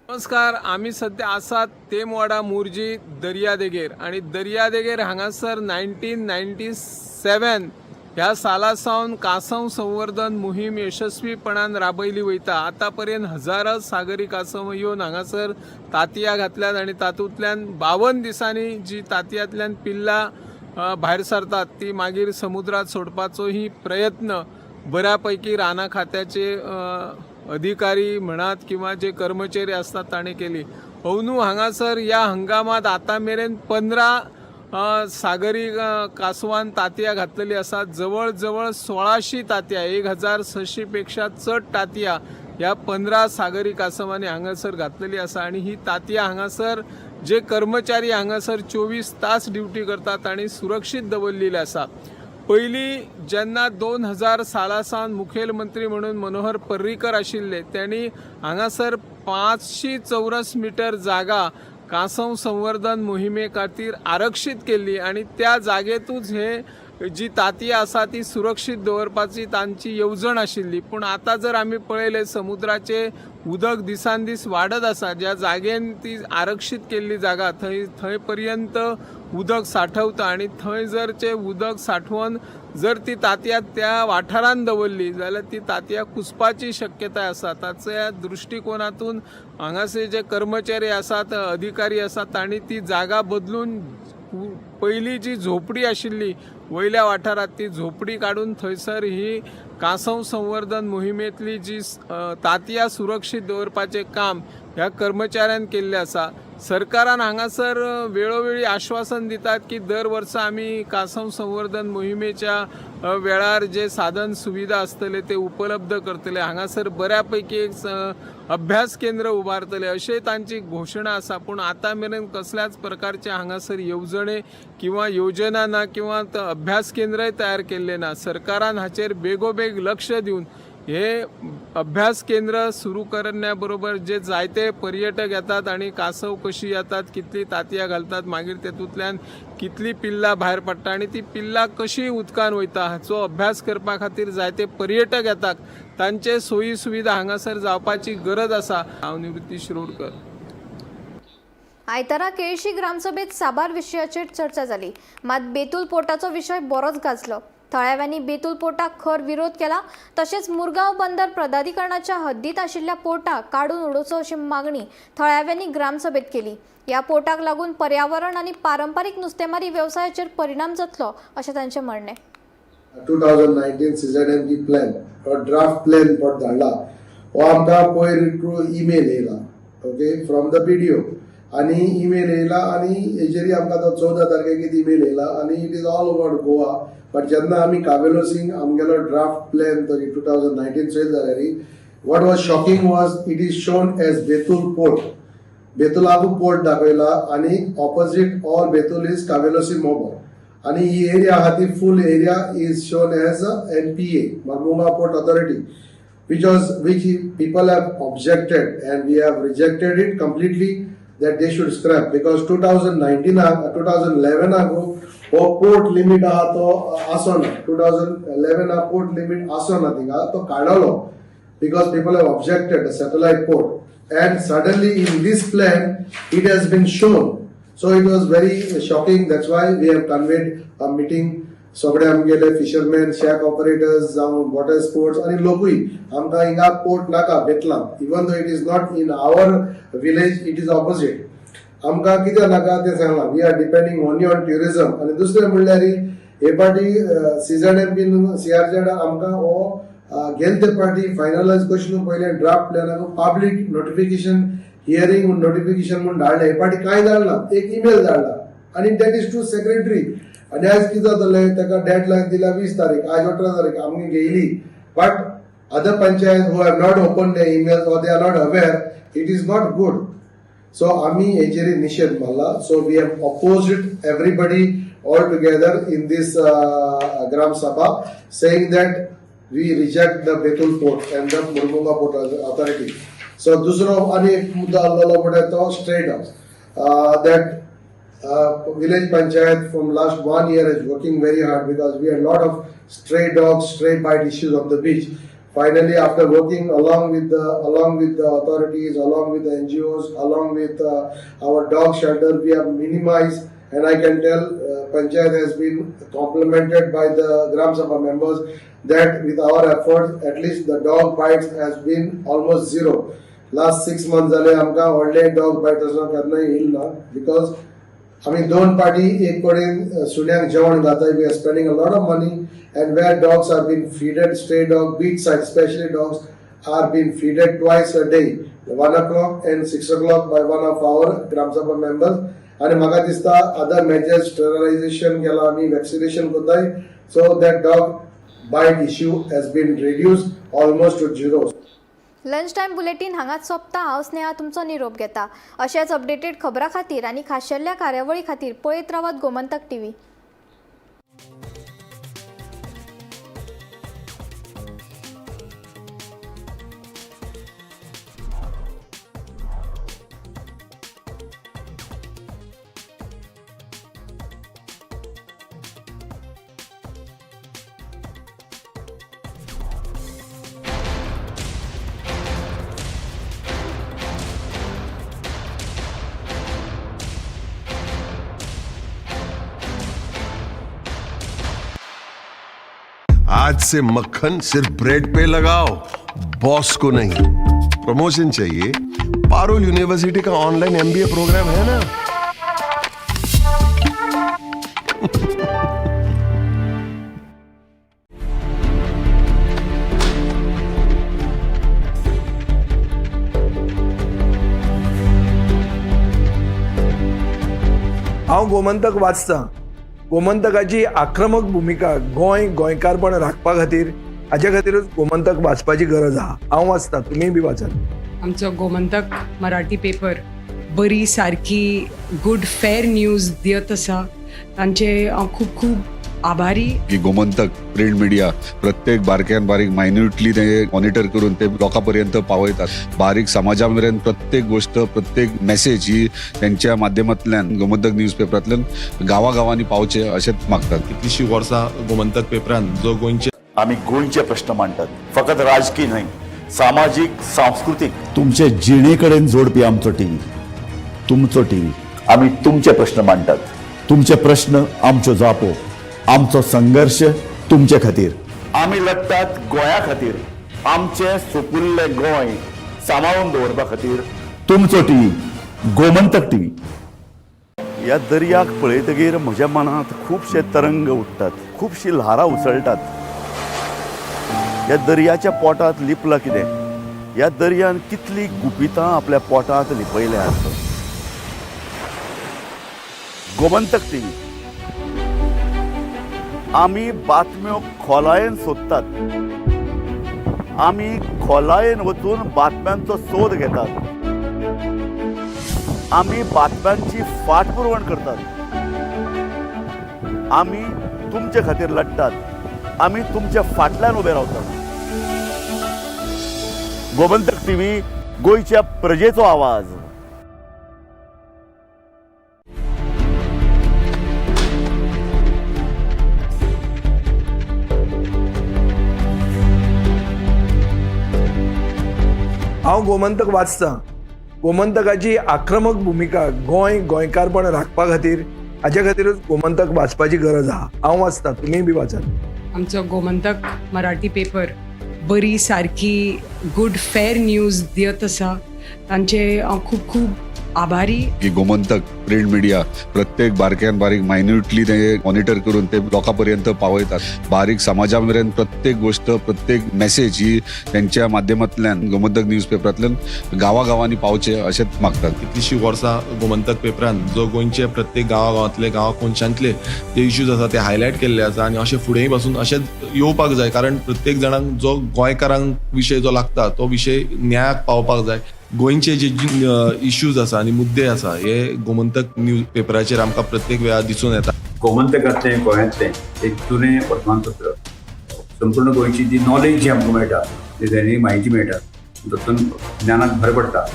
नमस्कार, आमी सद्या आसात तेमवाडा मोरजी दर्यादेगेर आनी दर्यादेगेर हांगासर 1997 ह्या साला सावन कांसव संवर्धन मोहीम यशस्वीपणान राबयली वयता. आतां पर्यंत हजारो सागरी कांसव येवन हांगासर तांतयां घातल्यात आनी तातूंतल्यान 52 दिसांनी जी तांतयांतल्यान पिल्लां भायर सरतात ती मागीर समुद्रांत सोडपाचोही प्रयत्न बऱ्या पैकी रानां खात्याचे अधिकारी म्हणात किंवा जे कर्मचारी असतात ताणें केली. अंदू हांगासर ह्या हंगामात आतां मेरेन 15 सागरी कांसवान तांतयां घातलेली आसात. जवळ जवळ 1600 तांतयां, 1600 पेक्षा चड तांतयां ह्या 15 सागरी कांसवांनी हांगासर घातलेली आसा. आनी ही तांतयां हांगासर जे कर्मचारी हांगासर 24 तास ड्युटी करतात तांणी सुरक्षीत दवरलेली आसा. पयलीं जेन्ना 2000 साला सावन मुखेलमंत्री म्हणून मनोहर पर्रीकर आशिल्ले त्यांनी हांगासर 500 चौरस मिटर जागा कांसव संवर्धन मोहिमे खातीर आरक्षीत केल्ली आनी त्या जागेतूच हे जी तांतयां आसा ती सुरक्षीत दवरपाची तांची येवजण आशिल्ली. पूण आतां जर आमी पळयलें, समुद्राचें उदक दिसान दीस वाडत आसा. ज्या जागेन ती आरक्षीत केल्ली जागा, थंय थंय पर्यंत उदक साठवता आनी थंय जर ते उदक साठोवन जर ती तांतयां त्या वाठारान दवरली जाल्यार ती तांतयां कुसपाची शक्यताय आसा. ताच्या दृश्टिकोनातून हांगासर जे कर्मचारी आसात, अधिकारी आसात, तांणी ती जागा बदलून पयली जी झोपडी आशिल्ली वयल्या वाठारांत, ती झोपडी काडून थंयसर ही कांसव संवर्धन मोहिमेंतली जी तांतयां सुरक्षीत दवरपाचें काम ह्या कर्मचाऱ्यान केल्लें आसा. सरकारान हांगासर वेळोवेळी आश्वासन दितात की दर वर्सा आमी कांसव संवर्धन मोहिमेच्या वेळार जे साधन सुविधा आसतले ते उपलब्ध करतले, हांगासर बऱ्या पैकी एक अभ्यास केंद्र उबारतले, अशें तांची घोशणा आसा. पूण आतां मेरेन कसल्याच प्रकारचे हांगासर येवजणे किंवा योजना ना किंवा अभ्यास केंद्रय तयार केल्लें ना. सरकारान हाचेर बेगोबेग लक्ष दिवन हे अभ्यास केंद्र सुरू करण्या बरोबर जे जायते पर्यटक येतात आनी कांसव कशी येतात, कितली तांतयां घालतात, मागीर तेतूंतल्यान कितली पिल्लां भायर पडटा आनी ती पिल्लां कशी उदकान वयता, हाचो अभ्यास करपा खातीर जायते पर्यटक येतात, तांचे सोयी सुविधा हांगासर जावपाची गरज आसा. हांव निवृत्ती शिरोडकर. आयतारा केळशी ग्रामसभेत साबार विशयाचेर चर्चा जाली, मात बेतूल पोर्टाचो विशय बरोच गाजलो. थळाव्यांनी बेतूल पोर्टाक खर विरोध केला. तशेंच मुरगांव बंदर प्राधिकरणाच्या हद्दीत आशिल्ल्या पोर्टाक काडून उडोवचो अशी मागणी थळाव्यांनी ग्रामसभेत केली. ह्या पोर्टाक लागून पर्यावरण आनी पारंपारीक नुस्तेमारी वेवसायाचेर परिणाम जातलो अशें तांचें म्हणणें. 2019 सीझेडएमपी प्लॅन हो ड्राफ्ट प्लॅन पोट धाडला. हो आमकां पयर थ्रू ईमेल येयला, ओके, फ्रॉम the BDO. आनी ईमेल येयला आनी हेजेरी आमकां तो 14 तारखेक ईमेल येयला आनी it is all about Goa. But जेन्ना आमी कावेलोसिंग आमगेलो ड्राफ्ट प्लॅन तरी 2019 चोयत जाल्यार, what was shocking was it is shown as Betul port. बेतुलाकू port दाखयला आनी opposite all Betul is Cavelossim Mobor आणि ही एरिया आहा ती full area is shown as MPA, Mormugao Port Authority, which people have objected and we have rejected it completely that they should scrap, because 2019, 2011 ago हो पोर्ट लिमीट आहा तो आसना. 2011 पोर्ट लिमीट आसना थिंगा, तो काडलो because people have objected the satellite port, and suddenly in this plan it has been shown. So it was very shocking. That's why we have convened a meeting. सगळे आमगेले फिशरमॅन, शॅक ऑपरेटर्स जावं वॉटर स्पोर्ट्स आनी लोकूय, आमकां हिंगा पोर्ट नाका बेतलां. Even though it is not in our village, it is opposite. आमकां कित्याक नाका तें सांगलां. We are depending only on tourism. आनी दुसरें म्हणल्यार हे पाटी सीझेडएमपीन सीआरझेड आमकां हो गेले ते पाटी फायनलायज कशें न्हू, पयलें ड्राफ्ट प्लॅनाक पब्लीक नोटिफिकेशन, हियरींग नोटिफिकेशन म्हूण धाडलें. हे पाटी कांय धाडना, एक ईमेल धाडला आनी that is to secretary. आनी आयज कितें जातलें, ताका डेडलायन दिल्या 20 तारीख, आज 18 तारीख आमगे घेयली, but other panchayat who have not open the email or they are not aware, it is not good. So आमी हेजेर निशेध मारला. So we have oppose it, everybody all together in this Gram Sabha, saying that we reject the Betul port and the Mormugao Port Authority. So दुसरो आनी एक मुद्दो आहलोलो म्हळ्यार तो stray dogs, that village panchayat from last one year is working very hard because we had lot of stray dogs, stray bite issues on the beach. Finally, after working along with the authorities, along with the NGOs, along with our dog shelter, we have minimized. And I can tell panchayat has been complimented by the Gram Sabha members that with our efforts, at least the dog bites has been almost zero. Last 6 months जाले आमकां व्हडले डॉग बायट असो केन्नाय येयल ना, because आमी दोन पाटी एक कडेन सुण्यांक जेवण घालता. We are spending a lot of money, and where dogs are been feeded, stray dog, beach side specially, dogs are been feeded twice a day, 1 o'clock and 6 o'clock, by one of our Gram Sabha members. आनी म्हाका दिसता अदर मेजर्स, स्टरलायझेशन केला आमी, वॅक्सिनेशन करताय, so that dog bite issue has been reduced almost to zero. Lunch time bulletin हांगाच सोंपता. हांव स्नेहा तुमचो निरोप घेता. अशेंच अपडेटेड खबरां खातीर आनी खाशेल्या कार्यावळी खातीर पळयत रावात गोमंतक टीव्ही. आज से मक्खन सिर्फ ब्रेड पे लगाओ, बॉस को नहीं। प्रमोशन चाहिए? पारुल यूनिवर्सिटी का ऑनलाइन एमबीए प्रोग्राम है ना। हांव गोमंतक वाचतां. गोमंतकाची आक्रमक भुमिका गोंय गोंयकारपण राखपा खातीर, हाजे खातीरूच गोमंतक वाचपाची गरज आहा. हांव वाचतां, तुमीय बी वाचात. आमचो गोमंतक मराठी पेपर बरी सारकी गुड फेर न्यूज दियत आसा, तांचे हांव खूब खूब आभारी. की गोमंतक प्रिंट मिडिया प्रत्येक बारक्यान बारीक मायन्युटली ते मॉनिटर करून ते लोकां पर्यंत पावयतात. बारीक समाजा मेरेन प्रत्येक गोष्ट, प्रत्येक मेसेज ही त्यांच्या माध्यमांतल्यान गोमंतक न्यूज पेपरांतल्यान गांवागांवांनी पावचे अशेंच मागतात. कितलीशी वर्सां गोमंतक पेपरान जो गोंयचे आमी गोंयचे प्रश्न मांडटात, फकत राजकीय न्हय, सामाजीक, सांस्कृतीक. तुमचे जिणे कडेन जोडपी आमचो टीव्ही, तुमचो टीव्ही. आमी तुमचे प्रश्न मांडटात, तुमचे प्रश्न आमच्यो जापो, आमचो संघर्श तुमचे खातीर. आमी लढटात गोंया खातीर, आमचें सुपुल्लें गोंय सांबाळून दवरपा खातीर. तुमचो टीव्ही, गोमंतक टीव्ही. ह्या दर्याक पळयतगीर म्हज्या मनांत खुबशे तरंग उठ्ठात, खुबशीं ल्हारां उसळटात. ह्या दर्याच्या पोटांत लिपलां कितें? ह्या दर्यान कितलीं गुपितां आपल्या पोटांत लिपयल्यांत? गोमंतक टीव्ही, आमी बातम्यो खोलायेन सोदतात, आमी खोलायेन वचून बातम्यांचो सोद घेतात, आमी बातम्यांची फाटपुरवण करतात, आमी तुमचे खातीर लढटात, आमी तुमच्या फाटल्यान उबे रावतात. गोमंतक टीव्ही, गोंयच्या प्रजेचो आवाज. हांव गोमंतक वाचतां. गोमंतकाची आक्रमक भुमिका गोंय गोंयकारपण राखपा खातीर, हाजे खातीरूच गोमंतक वाचपाची गरज आहा. हांव वाचतां, तुमीय बी वाचात. आमचो गोमंतक मराठी पेपर बरी सारकी गुड फेर न्यूज दियत आसा, तांचे हांव खूब खूब आभारी. की गोमंतक प्रिंट मिडिया प्रत्येक बारक्यान बारीक मायन्युटली ते मॉनिटर करून ते लोकां पर्यंत पावयतात. बारीक समाजा मेरेन प्रत्येक गोष्ट, प्रत्येक मेसेज ही त्यांच्या माध्यमांतल्यान गोमंतक न्यूज पेपरांतल्यान गांवागांवांनी पावचे अशेंच मागतात. कितलीशी वर्सां गोमंतक पेपरान जो गोंयचे प्रत्येक गांवागांवांतले, गांवा कोनशांतले जे इश्यूज आसा ते हायलायट केल्ले आसा आनी अशें फुडेंय पासून अशेंच येवपाक जाय, कारण प्रत्येक जाणांक जो गोंयकारांक विशय जो लागता तो विशय न्यायाक पावपाक जाय. गोंयचे जे इश्यूज आसा आनी मुद्दे आसा हे गोमंतक न्यूज पेपराचेर आमकां प्रत्येक वेळार दिसून येता. गोमंतकांतलें गोंयांतलें एक जुनें वर्तमानपत्र, संपूर्ण गोंयची जी नॉलेज जी आमकां मेळटा, जी दैनीक म्हायती मेळटा, तातूंत ज्ञानाक भर पडटा.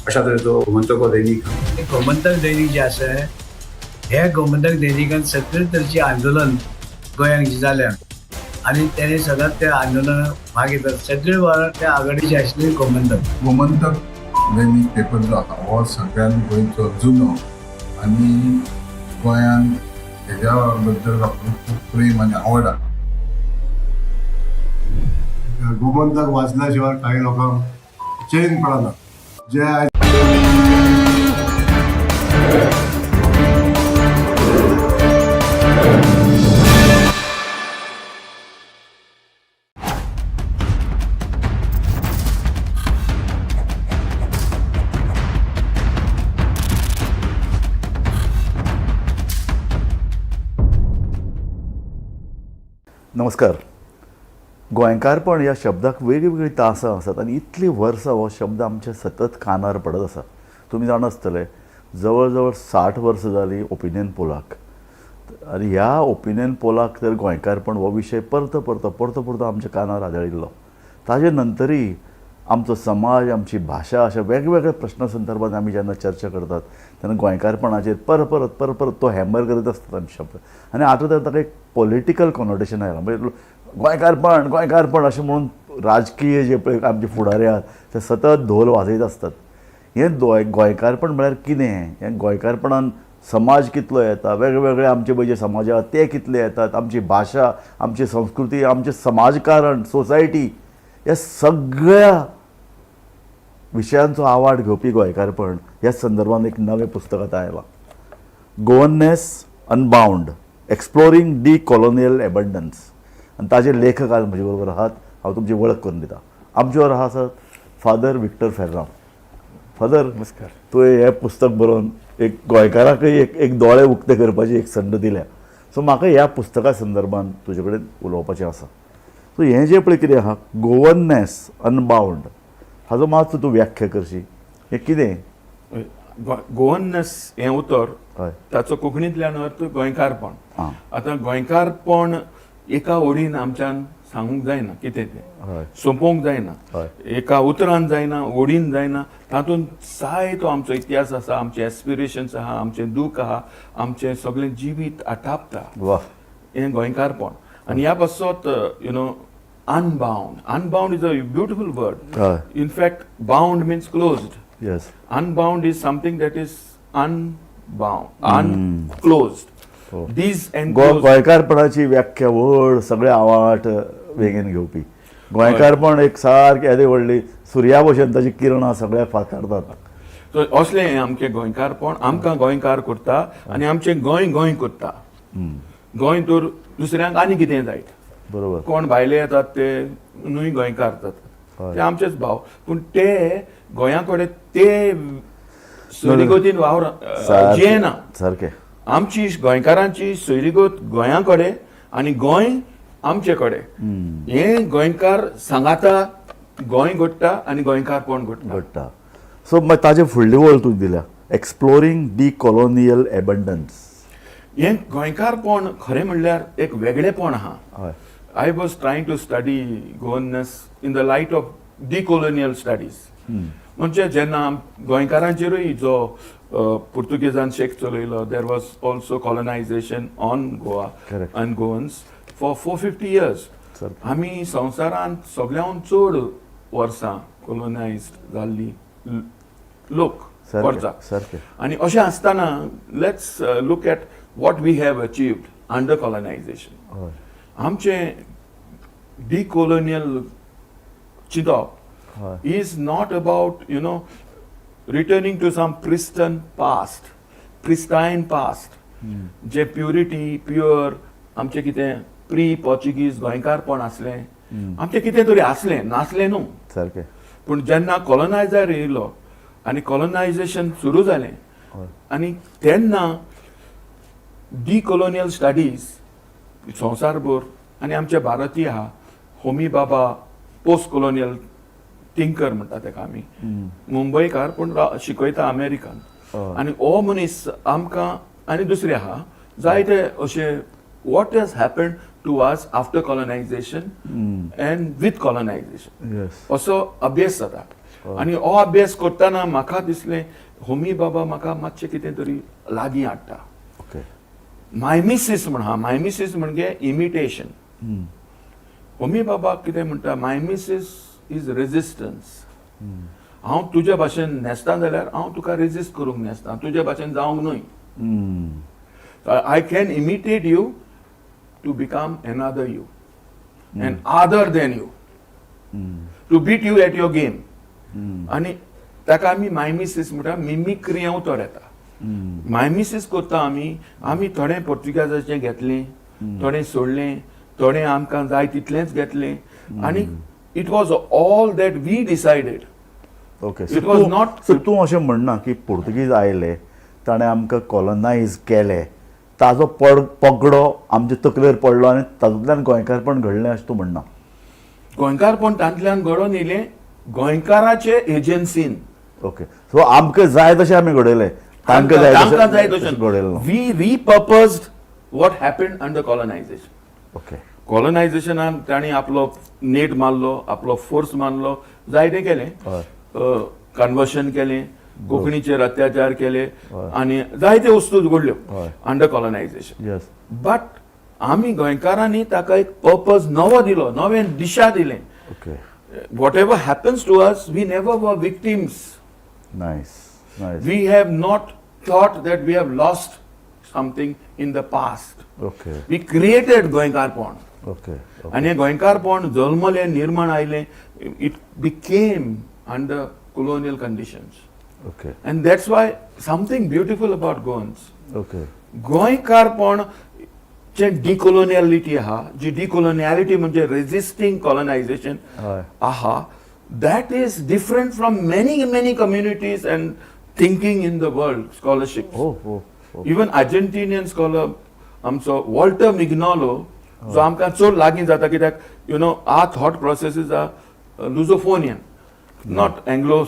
अशा तरेचो गोमंतक हो दैनीक. गोमंतक दैनीक जे आसा, हे गोमंतक दैनिकान सगळे तरेचे आंदोलन गोंयांत जे जाल्या आनी तेणे सदांच त्या आंदोलनाक भाग घेतात. सगळे वेळार त्या आघाडीचे आशिल्ले गोमंतक. गोमंतक दैनीक पेपर जो आसा हो सगळ्यान गोंयचो जुनो आनी गोंयान हेज्या बद्दल लोकांक खूब प्रेम आनी आवड आसा. गोमंतक वाचल्या शिवाय काही लोकांक चेन पडना. जे आयज नमस्कार. गोंयकारपण ह्या शब्दाक वेगळीवेगळी तासां आसात आनी इतलीं वर्सां हो शब्द आमच्या सतत कानार पडत आसा. तुमी जाणा आसतले, जवळ जवळ 60 वर्सां जालीं ओपिनियन पोलाक, आनी ह्या ओपिनियन पोलाक तर गोंयकारपण हो विशय परतो परतो परतो परतो आमच्या कानार आदळिल्लो. ताजे नंतरय आमचो समाज, आमची भाशा अशा वेगवेगळ्या प्रश्ना संदर्भात आमी जेन्ना चर्चा करतात तेन्ना गोंयकारपणाचेर परत परत परत परत तो हॅमर करीत आसतात आमी शब्द. आनी आतां तर ताका एक पॉलिटिकल कॉनोटेशन आयलां, म्हणजे गोंयकारपण गोंयकारपण अशें म्हणून राजकीय जे पळय आमचे फुडारी आहात ते सतत धोल वाजयत आसतात. हें गोंयकारपण म्हळ्यार कितें? हें गोंयकारपणान समाज कितलो येता, वेगवेगळे आमचे पळय जे समाज आहा ते कितले येतात, आमची भाशा, आमची संस्कृती, आमचें समाजकारण, सोसायटी, ह्या सगळ्या विशयांचो आवाड घेवपी गोंयकारपण ह्या संदर्भात एक नवें पुस्तक आतां आयलां, Goanness unbound, exploring decolonial abundance. आनी ताजे लेखक आज म्हजे बरोबर आहात. हांव तुमची वळख करून दिता. आमचे बरोबर आसात फादर विक्टर फेर्रांव. फादर, नमस्कार. तुवें हें पुस्तक बरोवन एक गोंयकाराकय एक एक दोळे उक्ते करपाची एक संद दिल्या. सो म्हाका ह्या पुस्तका संदर्भात तुजे कडेन उलोवपाचें आसा. सो हें जें पळय कितें आहा, गोवननेस अनबावंड, हाजो मातसो तूं व्याख्या करशी, हें कितें? गोवननेस हें उतर, ताचो कोंकणींतल्यान अर्थ गोंयकारपण. आतां गोंयकारपण एका ओडीन आमच्यान सांगूंक जायना कितें तें, सोंपोवंक जायना, एका उतरान जायना, ओडीन जायना. तातूंत जायतो आमचो इतिहास आसा, आमचे एस्पिरेशन्स आहा, आमचें दूख आहा, आमचें सगळें जिवीत आटापता हें गोंयकारपण. आनी ह्या पासत unbound. Unbound is a beautiful word. In fact, bound means closed. Unbound is something that is unbound, unclosed. These enclosed. गोंयकारपणाची व्याख्या व्हड सगळे आवाट वेगेन घेवपी गोंयकारपण एक सारकें येदें व्हडली सुर्या भशेन ताची किरणां सगळ्या फांकारतात. सो असलें हें आमचें गोंयकारपण आमकां गोंयकार करता आनी आमचें गोंय गोंय करता. गोंय तर दुसऱ्यांक आनी कितें जायत, बरोबर, कोण भायले येतात ते न्हय गोंयकार जातात, ते आमचेच भाव, पूण ते गोंया कडेन ते सोयरीगतीन वावर जियेना. सारकें. आमची गोंयकारांची सोयरीगत गोंया कडेन आनी गोंय आमचे कडेन, हें गोंयकार सांगाता गोंय घडटा आनी गोंयकारपण घडटा. सो मागीर ताजे फुडली वळ तूं दिल्या, एक्सप्लोरींग डी कॉलोनियल एबंडन्स. हें गोंयकारपण खरें म्हणल्यार एक वेगळेपण आहा. I was trying to study Goanness in the light of decolonial studies. म्हणजे जेन्ना गोंयकारांचेरूय जो पुर्तुगेजान शेक चलयलो, there was also colonization on Goa and Goans for 450 years. आमी संवसारांत सगळ्याहून चड वर्सां कॉलोनायज्ड जाल्ली लोक वर्सा. आनी अशें आसतना let's look at what we have achieved under colonization. आमचें डिकॉलोनियल चिंतप is not about returning to some pristine past, J purity pure आमचें कितें प्री पोर्चुगीज गोंयकारपण आसलें, आमचें कितें तरी आसलें, नासलें न्हू सारकें. पूण जेन्ना कॉलोनायझर येयलो आनी कॉलोनायझेशन सुरू जालें आनी तेन्ना डिकॉलोनियल स्टडीज संवसारभर आनी आमचे भारतीय आहा, Homi Bhabha post colonial thinker म्हणटा तेका आमी, मुंबयकार पूण शिकयता अमेरिकन, आनी हो मनीस आमकां आनी दुसरे आहा जायते अशे what has happened to us after colonization and with colonization असो अभ्यास जाता. आनी हो अभ्यास करतना म्हाका दिसलें होमी बाबा म्हाका मातशें कितें तरी लागीं हाडटा. मायमिसीस म्हण आहा, मायमिसीस म्हणजे इमिटेशन. होमी बाबा कितें म्हणटा, मायमिसीस is resistance. हांव तुज्या भाशेन न्हेसता जाल्यार हांव तुका रेजिस्ट करूंक न्हेसता, तुज्या भाशेन जावंक न्हय. I can imitate you to become another you and other than you, to beat you at your game. आनी ताका आमी मायमिसीस म्हणटा, मिमिक्री हें उतर येता. मायमिसीस करता आमी, आमी थोडें पोर्तुगेजाचें घेतलें, थोडें सोडलें, थोडें आमकां जाय तितलेंच घेतलें आनी it was all that we decided. Okay, it was not. So तूं अशें म्हणना की पोर्तुगीज आयले ताणें आमकां कॉलोनायज केलें, ताजो पगडो आमचे तकलेर पडलो आनी तातूंतल्यान गोंयकारपण घडलें अशें तूं म्हणना? गोंयकारपण तातूंतल्यान घडोवन येयलें गोंयकाराचे एजन्सीन. ओके, सो आमकां जाय तशें आमी घडयलें, तांकां जाय तशें घडयलें. We repurposed what happened under colonization. Okay, कॉलोनायझेशनान तांणी आपलो नेट मारलो, आपलो फोर्स मारलो, जायतें केलें, कन्वर्शन केलें, कोंकणीचेर अत्याचार केले आनी जायते वस्तू घडल्यो अंडर कॉलोनायझेशन. बट आमी गोंयकारांनी ताका एक पर्पज नवो दिलो, नवें दिशा दिलें. Whatever happens to us, we never were victims. Nice. We have not thought that we have lost something in the past. Okay we created गोंयकारपण. Okay आनी हें गोंयकारपण जल्मलें, निर्माण आयलें, it became under colonial conditions. And that's why something beautiful about Goans, गोंयकारपण जे डिकोलोनियलिटी आहा, जी डिकोलोनियलिटी म्हणजे रेजिस्टींग कॉलनायझेशन आहा, that is different from many many communities and thinking in the world scholarship. हो. इवन आर्जेंटिनियन स्कॉलर आमचो वॉल्टर मिग्नोलो, जो आमकां चड लागीं जाता, कित्याक our thought processes are Lusophonian, not Anglo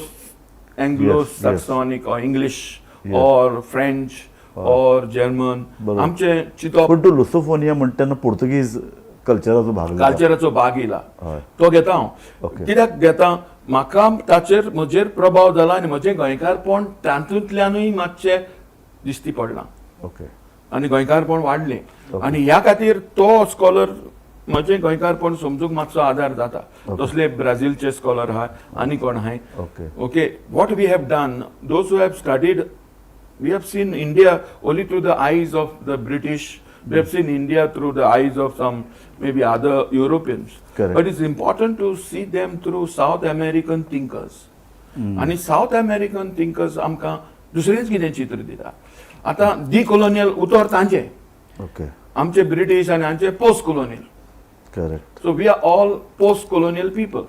Saxonic or English or French or German. आमचे चिंतप. पूण तूं लुसोफोनिया म्हणटा तेन्ना पुर्तुगीज कल्चराचो भाग जाता. कल्चराचो भाग येयला. तो घेता हांव. कित्याक घेता? म्हाका ताचेर म्हजेर प्रभाव जाला आनी म्हजें गोंयकारपण तातूंतल्यानूय मातशें दिश्टी पडलां आनी गोंयकारपण वाडलें आनी ह्या खातीर तो स्कॉलर म्हजें गोंयकारपण समजूंक मातसो आदार जाता. तसले ब्राझीलचे स्कॉलर आहाय आनी कोण आहाय. Okay, what we have done, those who have studied, we have seen India only through the eyes of the British. We have seen India through the eyes of some maybe other Europeans. Correct. But it's important to see them through South American thinkers. आनी सावथ अमेरिकन थिंकर्स आमकां दुसरेंच कितें चित्र दिता. आतां डिकोलोनियल उतर तांचें, आमचे ब्रिटीश आनी आमचे post colonial. So we are all post colonial people.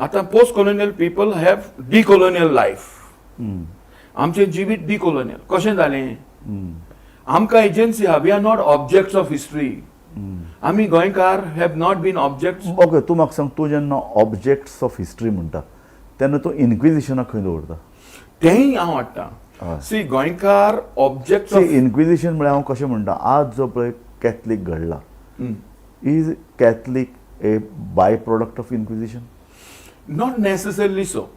आतां post colonial people have decolonial life. आमचें जिवीत डिकोलोनियल कशें जालें? आमकां एजन्सी आहा. We are not objects of history. आमी गोंयकार have not been objects. Okay, तूं म्हाका सांग, तूं जेन्ना ऑब्जेक्ट्स ऑफ हिस्ट्री म्हणटा तेन्ना तूं इन्क्विजिशनाक खंय दवरता? तेंय हांव हाडटा. सी, गोंयकार ऑब्जेक्ट्स. सी, इन्क्विजिशन म्हळ्यार हांव कशें म्हणटा, आज जो पळय कॅथलीक घडला, is Catholic a by product of Inquisition? Not necessarily so.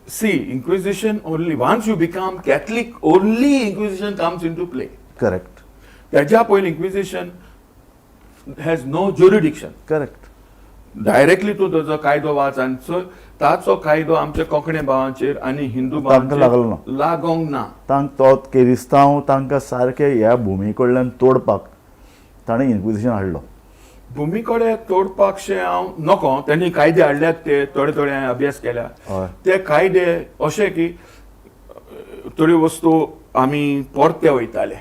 See, Inquisition only, once you become Catholic, only Inquisition comes into play. त्याच्या पयलीं Inquisition has no jurisdiction. Directly तूं ताजो कायदो वाच आनी ताचो कायदो आमच्या कोंकणी भावांचेर आनी हिंदू तांकां लागलो ना. भावांचेर लागोंक ना. तो किरिस्तांव तांकां सारके ह्या भुमी कडल्यान तोडपाक ताणें इन्क्विजिशन हाडलो. भुमी कडेन तोडपाकशें हांव नको. तेणी कायदे हाडल्यात, ते थोडे थोडे हांवें अभ्यास केल्या. ते कायदे अशे की थोड्यो वस्तू आमी परते वयताले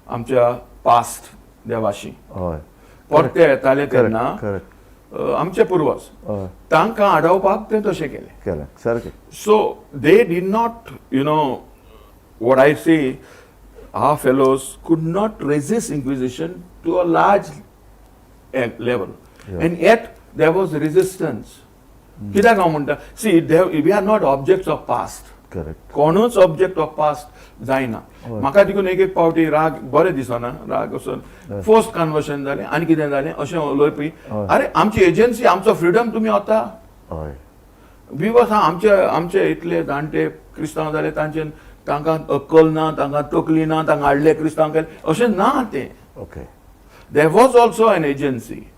आमच्या पास्ट देवाशी, परते येताले तेन्ना आमचे पुर्वज, तांकां आडोवपाक ते तशें केलें. केलें सारकें. So they did not, what I say, our fellows could not resist Inquisition to a large level. And yet there was resistance. कित्याक हांव म्हणटा, see, we are not objects of past. कोणूच ऑब्जेक्ट ऑफ पास्ट जायना. म्हाका देखून एक एक पावटी राग बरें दिसना, राग असो फोर्स कन्वर्शन जालें आनी कितें जालें अशें उलोवपी. अरे, आमची एजन्सी, आमचो फ्रिडम तुमी वता विवस. आमचे आमचे इतले जाणटे क्रिस्तांव जाले, तांचे तांकां अक्कल ना, तांकां तकली ना, तांकां हाडले क्रिस्तांव केले, अशें ना तें. There was also an agency.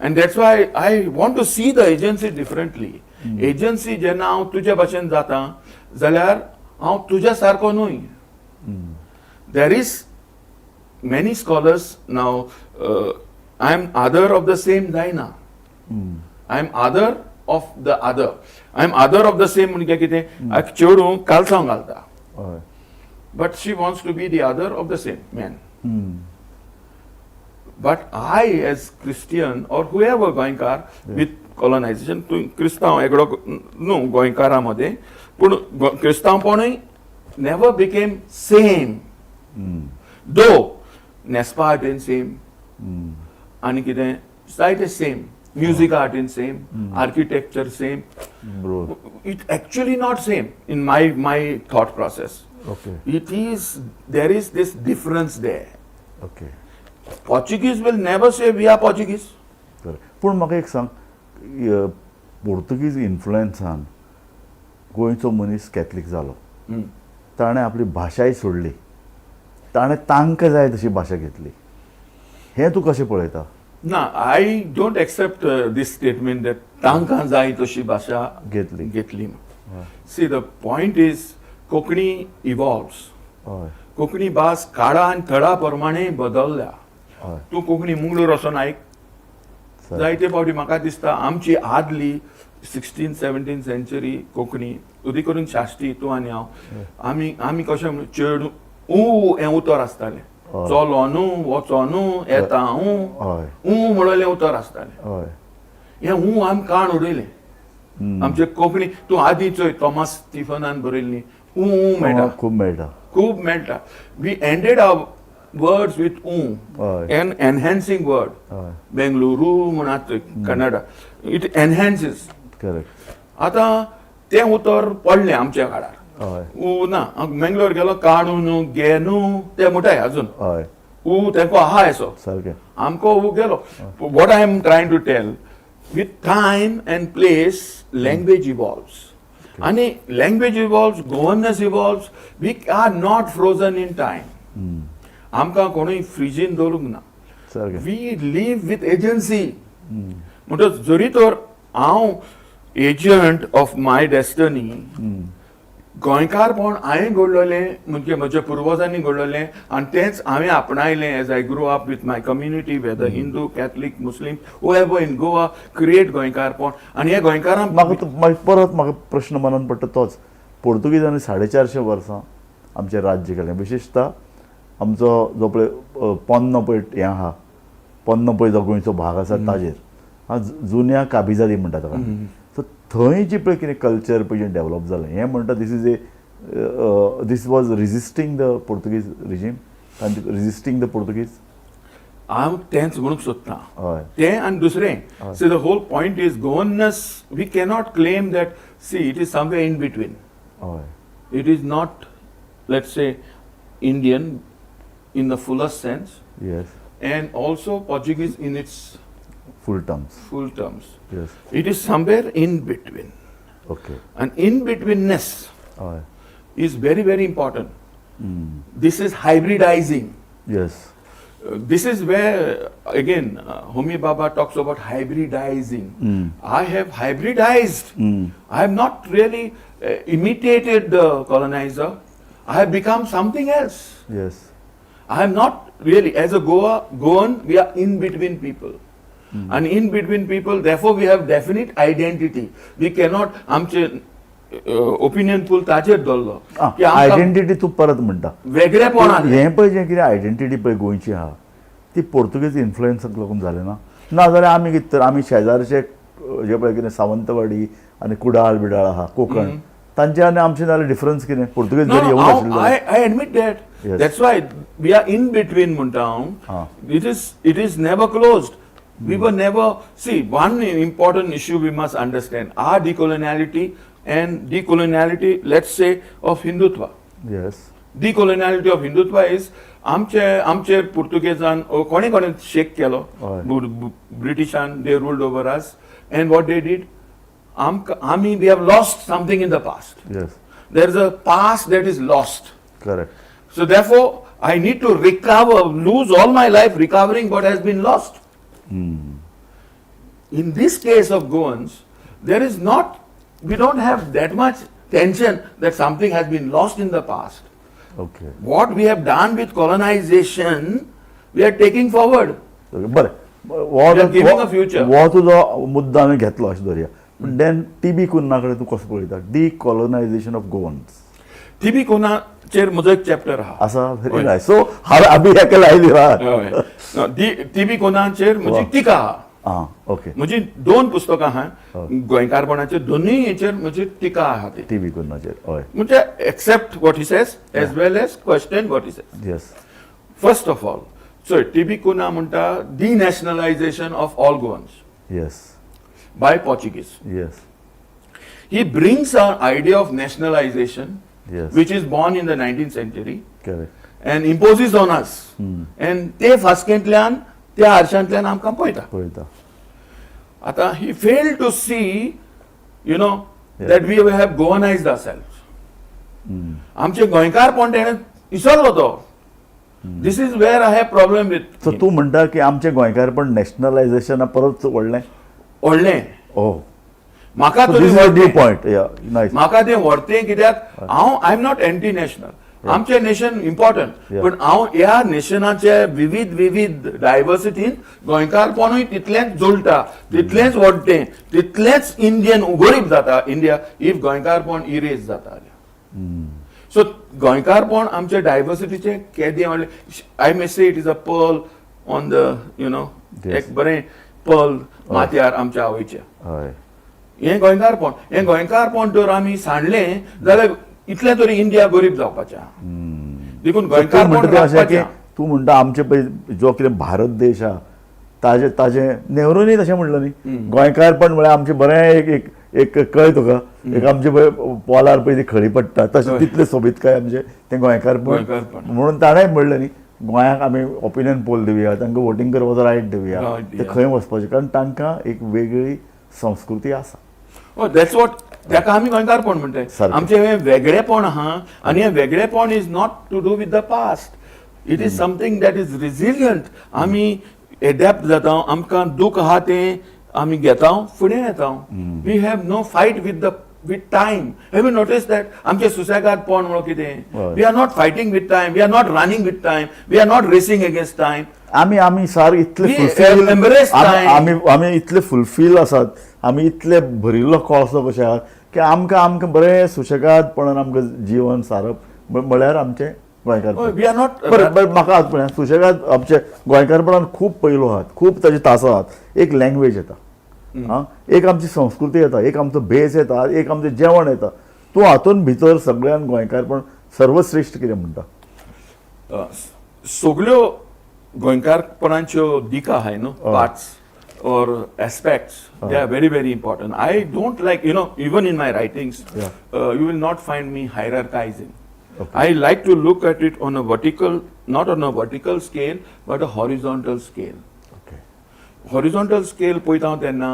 And that's why I want to see the agency differently. Agency जेन्ना हांव तुजे भाशेन जाता जाल्यार हांव तुज्या सारको न्हय. There is many scholars now. I am other of the same जायना, I am other of the other. I am other of the same म्हणजे कितें? एक चेडूं कालसांव घालता, but she wants to be the other of the same man. But I, as Christian or whoever गोंयकार with colonization, तूं क्रिस्तांव एकडो न्हू गोंयकारा मदें, पूण क्रिस्तांवपणूय never became same. Though न्हेसपा हातीन सेम आनी कितें जायते same, music art in same, architecture same, it actually not same in my thought process. It is, there is this difference there. Portuguese will never say we are Portuguese. पूण म्हाका एक सांग, पोर्तुगीज इन्फ्लुएन्सान गोंयचो मनीस कॅथलीक जालो, ताणें आपली भाशाय सोडली, ताणें तांकां जाय तशी भाशा घेतली, हें तूं कशें पळयता? ना, I don't accept this statement that तांकां जाय तशी भाशा घेतली. घेतली. See, the point is Konkani evolves. हय. कोंकणी भास काळा आनी थळा प्रमाणे बदलल्या. हय. तूं कोंकणी मुंगलोर वचोन आयक, जायते फावटी म्हाका दिसता आमची आदली 16 17 सेंचुरी कोंकणी, उदी करून साश्टी, तूं आनी हांव, आमी आमी कशें चेडूं ऊ हें उतर आसतालें, चलो न्हू, वचो न्हू, येता ऊं, ऊं म्हणलें उतर आसतालें. हें ऊं आमी काण उडयलें आमचे कोंकणी. तूं आदीं चोय, थॉमस स्टिफनान बरयल्ली ऊं ऊं मेळटा. खूब मेळटा. खूब मेळटा. We ended our words with hmm, N enhancing word. Bengaluru म्हणात कन्नडा, it enhances. आतां तें उतर पडलें आमच्या काळार. ऊ ना. मेंगलोर गेलो, काडू न्हू, गे न्हू, ते म्हणटाय अजून. ऊ तेंको आहा येसो. आमको ऊ गेलो. What I am trying to tell, with time and place language evolves, आनी language evolves, Goanness evolves. We are not frozen in time. आमकां कोणूय फ्रिजीन दवरूंक ना. We live with agency. म्हणटच जरी तर हांव एजंट ऑफ my destiny, गोंयकारपण हांवें घडलेलें, म्हणजे म्हज्या पुर्वजांनी घडलेलें आनी तेंच हांवें आपणायलें as I grow up with my community, whether Hindu, Catholic, Muslim, whoever in Goa create गोंयकारपण आनी हे गोंयकारांक म्हाका मागीर परत म्हाका प्रश्न मनान पडटा तोच. पोर्तुगीजांनी 450 वर्सां आमचें राज्य केलें. विशेशता आमचो जो पळय पोन्नो पळय हें आहा, पोन्नो पळय जो गोंयचो भाग आसा ताजेर जुन्या काबिजादी म्हणटा ताका. सो थंय जी पळय कितें कल्चर पळय जें डेवलप जालें, हें म्हणटा this was resisting the Portuguese regime, resisting the Portuguese. हांव तेंच म्हणूंक सोदतां. तें आनी दुसरें, see, the whole point is Goanness. We cannot claim that. See, it is somewhere in between. It is not, let's say, Indian in the fullest sense and also Portuguese in its full terms. Full terms. It is somewhere in between. And in betweenness is very, very important. This is hybridizing. This is where, again, Homi Bhabha talks about hybridizing. I have hybridized. I have not really imitated the colonizer. I have become something else. I am not really, as a Goan, we are in between people. And in between people, therefore we have definite identity. We cannot, आमचे ओपिनियन पोल ताचेर दवरलो की आमकां आयडेंटिटी तूं परत म्हणटा. वेगळेपण आसलें. हें पळय जें कितें आयडेंटिटी पळय गोंयची आहा ती पोर्तुगीज इन्फ्लुयन्साक लागून जालें ना? ना जाल्यार आमी कितें तर आमी शेजारचे जे पळय कितें सावंतवाडी आनी कुडाळ बिडाळ आहा, कोकण, तांचे आनी आमचे जाल्यार डिफरन्स कितें? पोर्तुगीज No, जर no, येवंक आशिल्ले. I admit that. That's why we are in between म्हणटा हांव. It is never closed. We were never, see, one important issue we must understand, our decoloniality and decoloniality, let's say, of Hindutva. Decoloniality of Hindutva is आमचे आमचे पुर्तुगेजान कोणे कोणे शेक केलो, ब्रिटिशान, they ruled over us, and what they did, आमकां आमी we have lost something in the past. There is a past that is lost. So therefore, I need to recover, lose all my life recovering what has been lost. In this case of Goans, there is not, we don't have that much tension that something has been lost in the past. What we have done with colonization, we are taking forward. बरें. We are giving a future. हो तुजो मुद्दो आमी घेतलो अशें धरया, पूण then T बी कुन्हा कडेन तूं कसो पळयता, डिकॉलोनायझेशन ऑफ गोवन्स? टी बी कुन्हाचेर म्हजो एक चॅप्टर आहा. आसा, व्हेरी नायस. सो हांव आमी हेका लायली. टी बी कुन्हाचेर म्हजी टिका आहा. आं ओके म्हजी दोन पुस्तकां आहा गोंयकारपणाचेर, दोनूय हेचेर म्हजी टिका आहा ती. टी बी कुन्हाचेर, हय. म्हणजे accept what he says as well as question what he says. First of all, चोय, टी बी कुन्हा म्हणटा denationalization of all Goans by Portuguese. He brings our idea of nationalization, which is born in the 19th century, and imposes on us. And ते फास्केंतल्यान, त्या आरशांतल्यान आमकां पळयता. पळयता. आतां he fail to see that we have Goanized ourself. आमचे गोंयकारपण तेणें विसरलो तो. This is where I have problem with. So तूं म्हणटा की आमचें गोंयकारपण नॅशनलायझेशना परत व्हडलें व्हडलें. ओ. म्हाका So तरी this is a new व्हरतें. point. Yeah, nice. म्हाका तें व्हरतें कित्याक हांव I am not anti national. आमचें नेशन इम्पॉर्टंट, पण हांव ह्या नेशनाचे विविध विविध डायवर्सिटीन गोंयकारपणूय तितलेंच जुळटा, तितलेंच व्हडटें, तितलेंच इंडियन गरीब जाता इंडिया if गोंयकारपण इरेज जाता जाल्यार. सो गोंयकारपण आमच्या डायवर्सिटीचें केदें व्हडलें, I may say it is a pearl on the एक बरें पर्ल माथ्यार आमच्या आवयच्या. हें गोंयकारपण, हें गोंयकारपण जर आमी सांडलें जाल्यार इतलें तरी इंडिया गरीब जावपाचें. देखून So तूं गोंयकारपण म्हणटा तें अशें की राखपाचें. तूं म्हणटा आमचे पळय जो कितें भारत देश आहा ताजे ताजे नेहरूनी तशें म्हणलें न्ही, गोंयकारपण म्हळ्यार आमचें बरें एक एक एक कळ्ळें तुका, एक आमचे पळय पोलार पळय ती खळी पडटा तशें तितलें सोबीतकाय आमचें तें गोंयकारपण. गोंयकारपण. म्हणून ताणें म्हणलें न्ही, गोंयाक आमी ओपिनियन पोल दिवया, तांकां वोटींग करपाचो रायट दिवया, Right ते दिया. खंय वचपाचें, कारण तांकां एक वेगळी संस्कृती आसा. That's what ताका आमी गोंयकारपण म्हणटाय. सारकें. आमचें हें वेगळेपण आहा आनी हें वेगळेपण is not to do with the past, it is something that is resilient. आमी एडॅप्ट जाता, आमकां दूख आहा तें आमी घेता, फुडें येता. We have no fight with time. Have you notice that? आमचें सुसेगादपण म्हणून कितें, we are not fighting with time, we are not running with time, we are not racing against time. आमी आमी सार इतले We fulfil embrace time. आमी आमी इतले फुलफील आसात, आमी इतले भरिल्लो कळसो कशे आहात की आमकां आमकां बरें सुशेगादपणान आमकां जीवन सारप म्हळ्यार आमचें गोंयकारपण. We are not बरें बरें, म्हाका आज पळय सुशेगाद आमचे गोंयकारपणान खूब पैलू आहात, खूब ताजे तासां आहात. एक लँग्वेज येता, आं, एक आमची संस्कृती येता, एक आमचो भेस येता, एक आमचें जेवण येता. तूं हातूंत भितर सगळ्यान गोंयकारपण सर्वश्रेश्ठ कितें म्हणटा? सगल्यो गोंयकारपणाच्यो दिका आहाय न्हू, parts or aspects, they are very very important. I don't like, even in my writings, you will not find me hierarchizing. I like to look at it on a vertical, not on a vertical scale, but a horizontal scale. Horizontal scale पळयता हांव तेन्ना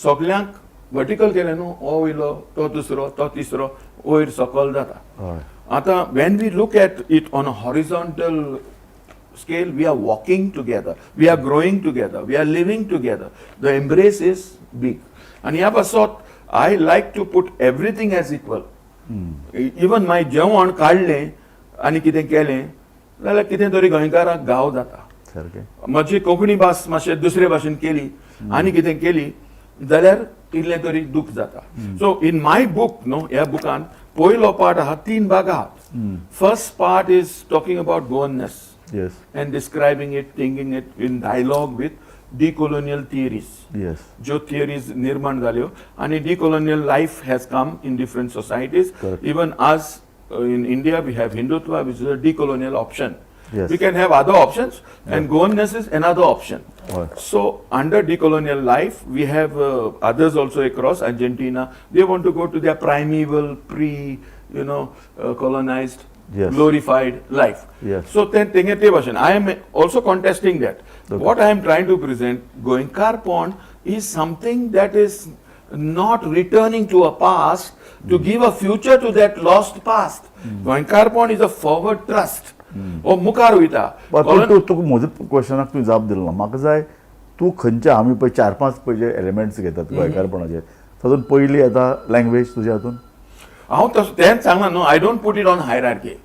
सगल्यांक वर्टिकल केलें न्हू, हो वयलो, तो दुसरो, तो तिसरो, वयर सकल जाता. आतां when we look at it on a horizontal scale, we are walking together, we are growing together, we are living together. The embrace is big. आनी ह्या पासत I like to put everything as equal. Even my जेवण काडलें आनी कितें केलें जाल्यार कितें तरी गोंयकाराक घाव जाता. सारकें. म्हजी कोंकणी भास मातशें दुसरे भाशेन केली आनी कितें केली जाल्यार इल्लें तरी दूख जाता. सो इन my book न्हू, ह्या बुकान पयलो पार्ट आहा, तीन भाग आहात. First part is talking about Goanness and describing it, thinking it in dialogue with decolonial theories. ज्यो थियरीज निर्माण जाल्यो आनी decolonial life has come in different societies. Even आज in India we have Hindutva, which is a decolonial option. We can have other options, and Goanness is another option. So under decolonial life, we have others also across Argentina. They want to go to their primeval, pre, colonized, glorified life. So then, तेंगे ते भाशेन, I am also contesting that. What I am trying to present, Goenkarpon is something that is not returning to a past to give a future to that lost past. Goenkarpon is a forward thrust. हो मुखार वयता. पूण तूं तुका म्हज्या क्वेश्चनाक तुवें जाप दिलो ना. म्हाका जाय तूं खंयचे, आमी पळय चार पांच पळय जे एलिमेंट्स घेतात गोंयकारपणाचे, तातूंत पयली येता लँग्वेज तुज्या हातून. हांव तसो तेंच सांगला न्हू, I don't put it on hierarchy.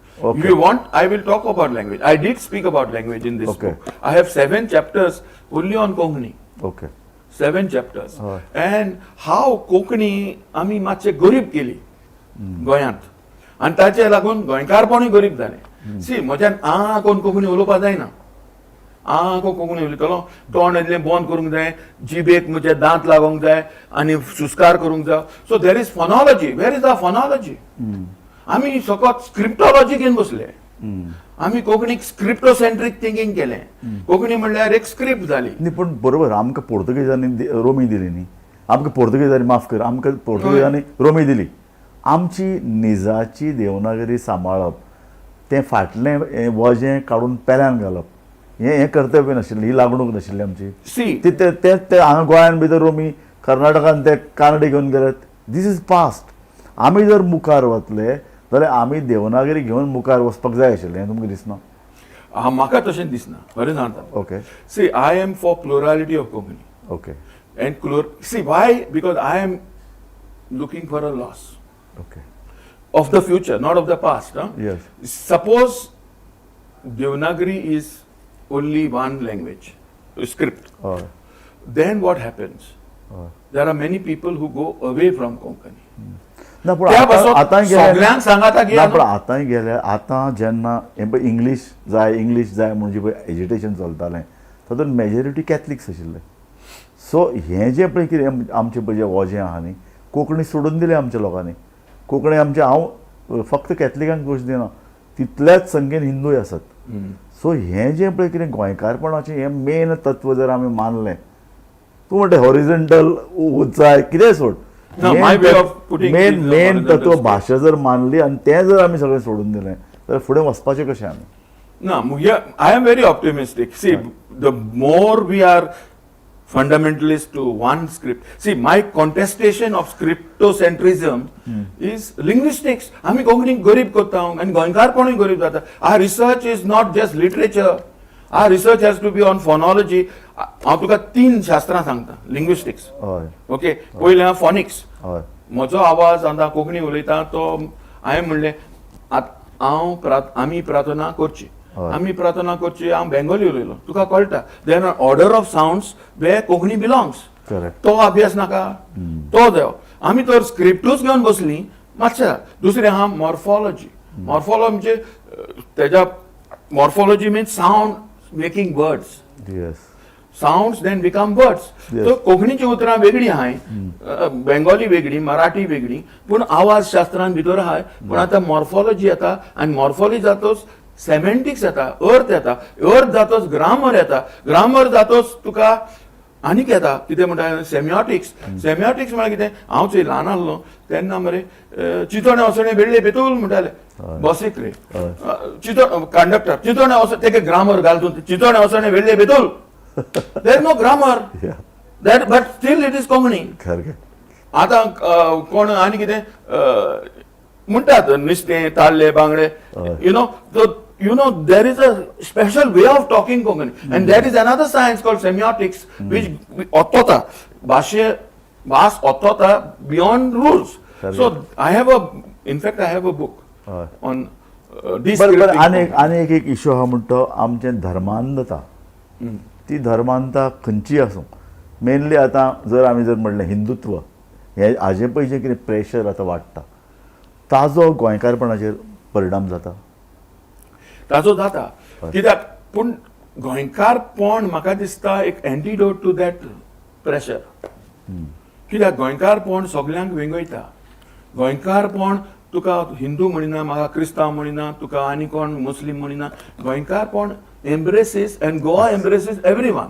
You want, I will talk about language. I did speak about language in this book. I have seven chapters only on Konkani. Seven chapters. And how Konkani आमी मातशे गरीब केली गोंयांत आनी ताचे लागून गोंयकारपणूय गरीब जालें. सी, म्हज्यान आ कोण कोंकणी उलोवपा जायना. आ को कोंकणी उलयतलो, तोंड इतलें बंद करूंक जाय, जिबेक म्हजे दांत लागोंक जाय आनी सुस्कार करूंक जाय. So there is phonology. Where is the phonology? आमी फकत स्क्रिप्टोलॉजी घेवन बसले. आमी कोंकणीक स्क्रिप्टोसेंट्रीक थिंकींग केलें. कोंकणी म्हणल्यार एक स्क्रिप्ट जाली. न्ही, पूण बरोबर, आमकां पोर्तुगेजांनी रोमी दिली न्ही, आमकां पोर्तुगेजांनी, माफ कर, आमकां पोर्तुगेजांनी रोमी दिली. आमची निजाची देवनागरी सांबाळप, तें फाटलें हें वजें काडून पेल्यान घालप, हें हें कर्तव्य नाशिल्लें, ही लागणूक नाशिल्ली आमची. सी, ते ते ते ते हांगा गोंयान भितर रोमी, कर्नाटकान ते कानडी घेवन गेले. This is past. आमी जर मुखार वतले जाल्यार आमी देवनागरी घेवन मुखार वचपाक जाय आशिल्लें, हें तुमकां दिसना? हा, म्हाका तशें दिसना, खरें सांगता. See, I am for plurality of Konkani. And see why? Because I am looking for a loss. Okay. Of the future, not of the past. Yes. Suppose Devanagari is only one language script, हय then what happens? There are many people who go away from Konkani. ना, पूण त्या आतां पासत आतां गेल्या सगल्यांक सांगाता ना, घेया. पूण आतांय गेल्या, आतां जेन्ना हें पळय इंग्लीश जाय, इंग्लीश जाय म्हणून जी पळय एजिटेशन चलतालें, तातूंत मेजॉरिटी कॅथलिक्स आशिल्ले. सो हें जें पळय कितें आमचें पळय जें वजें आहा न्ही, कोंकणी सोडून दिलें आमच्या लोकांनी. कोंकणी आमचें, हांव फक्त कॅथलिकांक दोश दिना, तितल्याच संख्येन हिंदूय आसात. सो हें जें पळय कितें गोंयकारपणाचें हें मेन तत्व जर आमी मानलें, तूं म्हणटा हॉरिझंटल उंचाय कितेंय सोड, No, my way of putting main is a main horizontal तत्व script. भाशा जर मानली आनी तें जर आमी सगळें सोडून दिलें जाल्यार फुडें वचपाचें कशें आमी? ना, I am very optimistic. See, the more we are fundamentalist to one script. See, my contestation of scriptocentrism is linguistics. आमी कोंकणी गरीब करता आनी गोंयकारपणूय गरीब जाता. Our research is not just literature. Our research has to be on phonology. हांव तुका तीन शास्त्रां सांगता, लिंग्विस्टिक्स. ओके, पयलें आहा फोनिक्स. म्हजो आवाज, आतां कोंकणी उलयता तो, हांवें म्हणलें हांव आमी प्रार्थना करची, आमी प्रार्थना करची. हांव बेंगोली उलयलो, तुका कळटा, there are order of sounds where Konkani belongs. तो अभ्यास नाका? तो देव आमी तर स्क्रिप्टूच घेवन बसली मातशें. दुसरें आहा मॉर्फॉलॉजी. मॉर्फॉलॉजी म्हणजे तेज्या morphology means sound making words. Sounds then become words. So कोंकणीची उतरां वेगळी आहाय, बेंगोली वेगळी, मराठी वेगळी, पूण आवाज शास्त्रान भितर आहाय. पूण आतां मॉर्फॉलॉजी येता आनी मॉर्फॉलॉजी जातोच सेमेंटिक्स येता, अर्थ येता, अर्थ जातोच ग्रामर येता, ग्रामर जातोच तुका आनीक येता कितें म्हणटा, सेमिऑटिक्स. सेमिऑटिक्स म्हळ्यार कितें? हांव चोय ल्हान आसलो तेन्ना मरे, चितोणे वसणे वेळ्ळे बेतूल म्हणटाले बसीक रे. चितो कंडक्टर चितोणे वस, तेका ग्रामर घालतून चितोणे वसणे वेळ्ळे Betul. There no grammar that, but still it is Konkani. आतां कोण आनी कितें म्हणटात, नुस्तें, ताल्ले, बांगडे, you know there is a special way of talking Konkani and that is another science called semiotics, which ओतोता भाशे, भास ओतोता beyond rules. So I have a in fact I have a book on. बरें बरें, आनी एक एक इशू आहा म्हणटा तो आमचें धर्मांधता. ती धर्मांधता खंयची आसूं, मेनली आतां जर आमी जर म्हणलें हिंदुत्व, हें हाजे पळय जें कितें प्रेशर आतां वाडटा, ताजो गोंयकारपणाचेर परिणाम जाता. ताजो जाता, कित्याक पूण गोंयकारपण म्हाका दिसता एक एन्टीडोट टू that pressure, कित्याक गोंयकारपण सगल्यांक वेंगयता. गोंयकारपण तुका हिंदू म्हणिना, म्हाका क्रिस्तांव म्हणिना, तुका आनी कोण मुस्लीम म्हणिना. गोंयकारपण embraces and Goa embraces everyone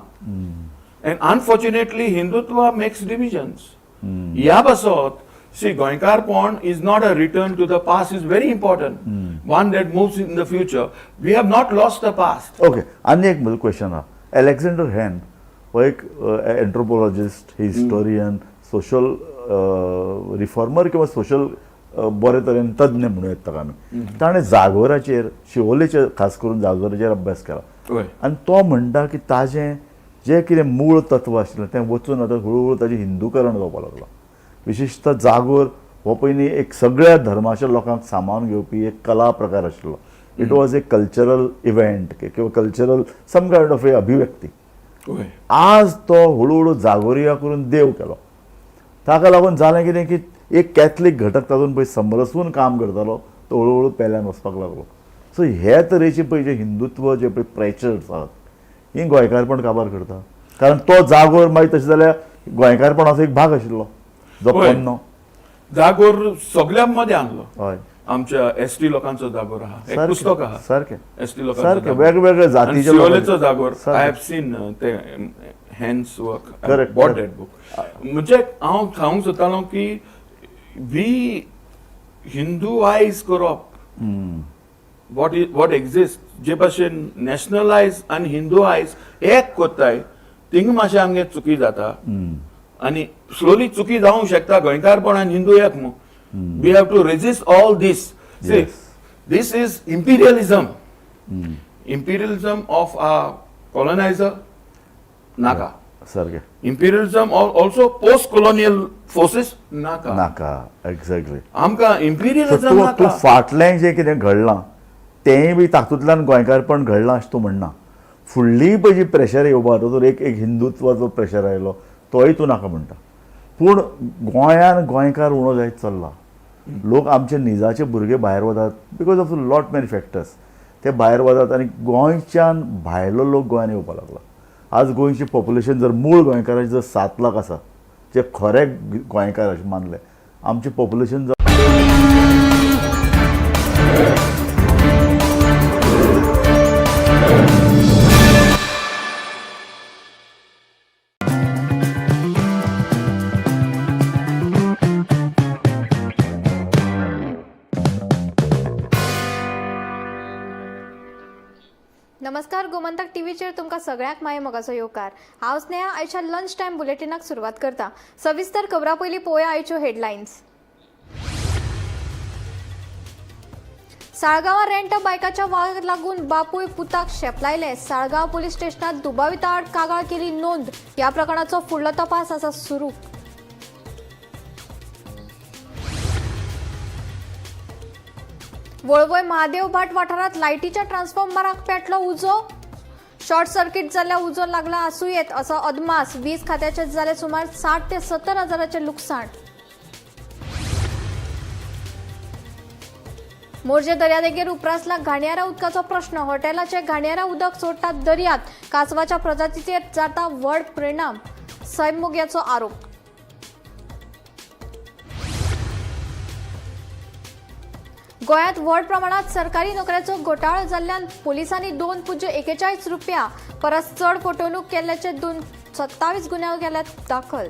and unfortunately Hindutva makes divisions. ह्या पासत, see, गोंयकारपण is not a return to the past, is very important, one that moves in the future. We have not lost the past. Okay, आनी एक म्हजो क्वेश्चन आहा. एलेक्झांडर हॅन हो एक एंट्रोपोलॉजिस्ट, हिस्टोरियन, सोशल रिफॉर्मर किंवा सोशल बरे तरेन तज्ञ म्हणूं येता ताका आमी. ताणें जागोराचेर, शिवोलेचेर, खास करून जागोराचेर अभ्यास केला आनी तो म्हणटा की ताजें जें कितें मूळ तत्व आशिल्लें तें वचून आतां हळू हळू ताजें हिंदूकरण जावपाक लागलां. विशेशतः जागोर हो पयलीं एक सगळ्या धर्माच्या लोकांक सामावून घेवपी एक कला प्रकार आशिल्लो. It was a cultural event किंवा cultural some kind of a अभिव्यक्ती. आज तो हळू हळू जागोरिया करून देव केलो. ताका लागून जालें कितें की एक कॅथलीक घटक तातूंत पळय समरसून काम करतालो, तो हळू हळू पेल्यान वचपाक लागलो. सो हे तरेचे पळय जे हिंदुत्व जे पळय प्रेशर्स आहात, ही गोंयकारपण काबार करता, कारण तो जागोर मागीर तशें जाल्यार गोंयकारपणाचो एक भाग आशिल्लो जो पोन्नो जागोर सगळ्यां मदें आहलो. आमच्या एसटी लोकांचो जागोर आहा, एक पुस्तक आहा. एसटी लोकांचो. सारकें, वेगवेगळे जातीचे. शिवोलेचो जागोर, I have seen ते Hein's work, bought that book. म्हणजे हांव सांगूंक सोदतालो की we हिंदूआयज करप what is what exist. जे भाशेन नॅशनलायज आनी हिंदूआयज एक करताय, थिंगा मातशें आमगे चुकी जाता आनी स्लोली चुकी जावंक शकता. गोंयकारपण आनी हिंदू एक मू, we have to resist all this. See, this is imperialism, imperialism of a colonizer. नाका. सारकें. Imperialism also post colonial forces नाका. नाका, एक्झॅक्टली. आमकां इम्पिरियलिझम तूं नाका. फाटलें जें कितें घडलां तेंय बी तातूंतल्यान गोंयकारपण घडलां अशें तूं म्हणना. फुडलीय पळय जी प्रेशर येवपा, तातूंत एक एक हिंदुत्वाचो प्रेशर आयलो, तोय तूं नाका म्हणटा. पूण गोंयान गोंयकार उणो जायत चल्ला. लोक आमचे निजाचे भुरगे भायर वतात because of lot many factors. ते भायर वतात आनी गोंयच्यान भायलो लोक गोंयान येवपाक लागला. आज गोंयची पॉप्युलेशन जर मूळ गोंयकाराची जर 7 लाख आसा, जे खरे गोंयकार अशें मानले, आमचें पॉप्युलेशन नमस्कार, गोमंतक टीव्हीचेर तुमकां सगळ्यांक माये मोगाचो येवकार. हांव स्नेहा आयच्या लंच टायम बुलेटिनाक सुरवात करता. सविस्तर खबरां पयलीं पळोवया आयच्यो हेडलायन्स. साळगांवां रेंट बायकाच्या वादाक लागून बापूय पुताक शेपलायले. साळगांव पुलीस स्टेशनात दुबाविता आड कागाळ केली नोंद. ह्या प्रकरणाचो फुडलो तपास आसा सुरू. वळवय महादेव भाट वाठारांत लायटीच्या ट्रान्सफॉर्मराक पेटलो उजो. शॉर्ट सर्किट जाल्ल्या उजो लागला आसूं येत असो अदमास. वीज खात्याचे जाले सुमार 60 ते 70 हजाराचें लुकसाण. मोरजे दर्यादेगेर उप्रासला घाणयाऱ्या उदकाचो प्रश्न. हॉटेलाचे घाणयाऱ्या उदक सोडटात दर्यांत. कांसवाच्या प्रजातीचेर जाता व्हड परिणाम, सैममोग्याचो आरोप. गोंयांत व्हड प्रमाणात सरकारी नोकऱ्याचो घोटाळो जाल्ल्यान पोलिसांनी 2.41 रुपया परस चड फटवणूक केल्ल्याचे 27 गुन्यांव केल्यात दाखल.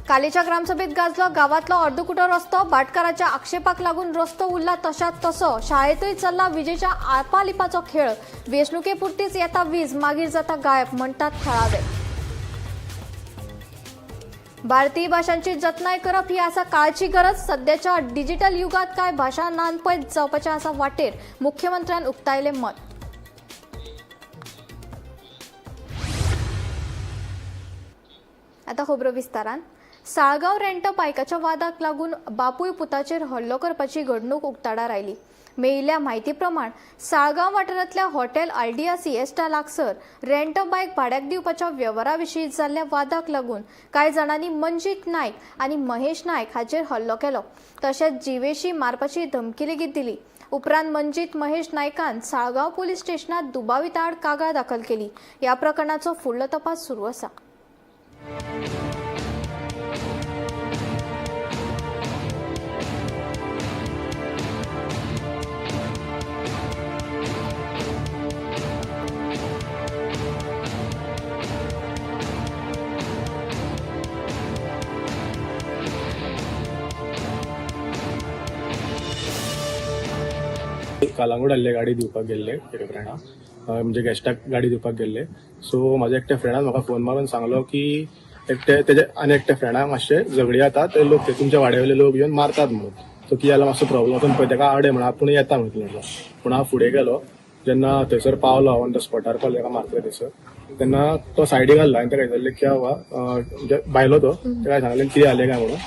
कालेच्या ग्रामसभेत गाजलो गावातलो अर्दकुटो रस्तो. भाटकाराच्या आक्षेपाक लागून रस्तो उरला तशात तसो. शाळेंतय चल्ला विजेच्या आपालिपाचो खेळ. वेंचणुके पुरतीच येता वीज, मागीर जाता गायब, म्हणटात थळावे. भारतीय भाशांची जतनाय करप ही आसा काळची गरज. सध्याच्या डिजिटल युगात कांय भाशा नानपयत जावपाच्या आसा वाटेर, मुख्यमंत्र्यान उक्तायलें मत. आतां खबरो विस्तारान. साळगांव रेंट बायकाच्या वादाक लागून बापूय पुताचेर हल्लो करपाची घडणूक उक्ताडार आयली. मेळिल्ल्या म्हायती प्रमाण साळगांव वाठारांतल्या हॉटेल आल्डिया सिएस्टा लागसर रेंट बायक भाड्याक दिवपाच्या वेव्हारा विशीं जाल्ल्या वादाक लागून कांय जाणांनी मंजीत नायक आनी महेश नायक हाचेर हल्लो केलो. तशेंच जिवेशी मारपाची धमकी लेगीत दिली. उपरांत मंजीत महेश नायकान साळगांव पुलीस स्टेशनात दुबाविता आड कागाळ दाखल केली. ह्या प्रकरणाचो फुडलो तपास सुरू आसा. कालांगूट आसले गाडी दिवपाक गेल्ले एका फ्रेंडा, म्हणजे गेस्टाक गाडी दिवपाक गेल्ले. सो म्हाज्या एकट्या फ्रेंडान म्हाका फोन मारून सांगलो की एकटे तेजे आनी एकट्या फ्रेंडाक मातशे झगडी जाता, ते लोक ते तुमच्या वाड्यावयले लोक येवन मारतात म्हणून. सो कितें जाल्यार मातसो प्रॉब्लम वचून पळय तेका आडय म्हणून आपूण येता म्हणून. पूण हांव फुडें गेलो, जेन्ना थंयसर पावलो ऑन the स्पॉटार पावलो तेका मारतले थंयसर, तेन्ना तो सायडीक आसलो. आनी तेका विचारलें की बाबा म्हणजे भायलो तो, तेका सांगलें कितें जालें काय म्हणून.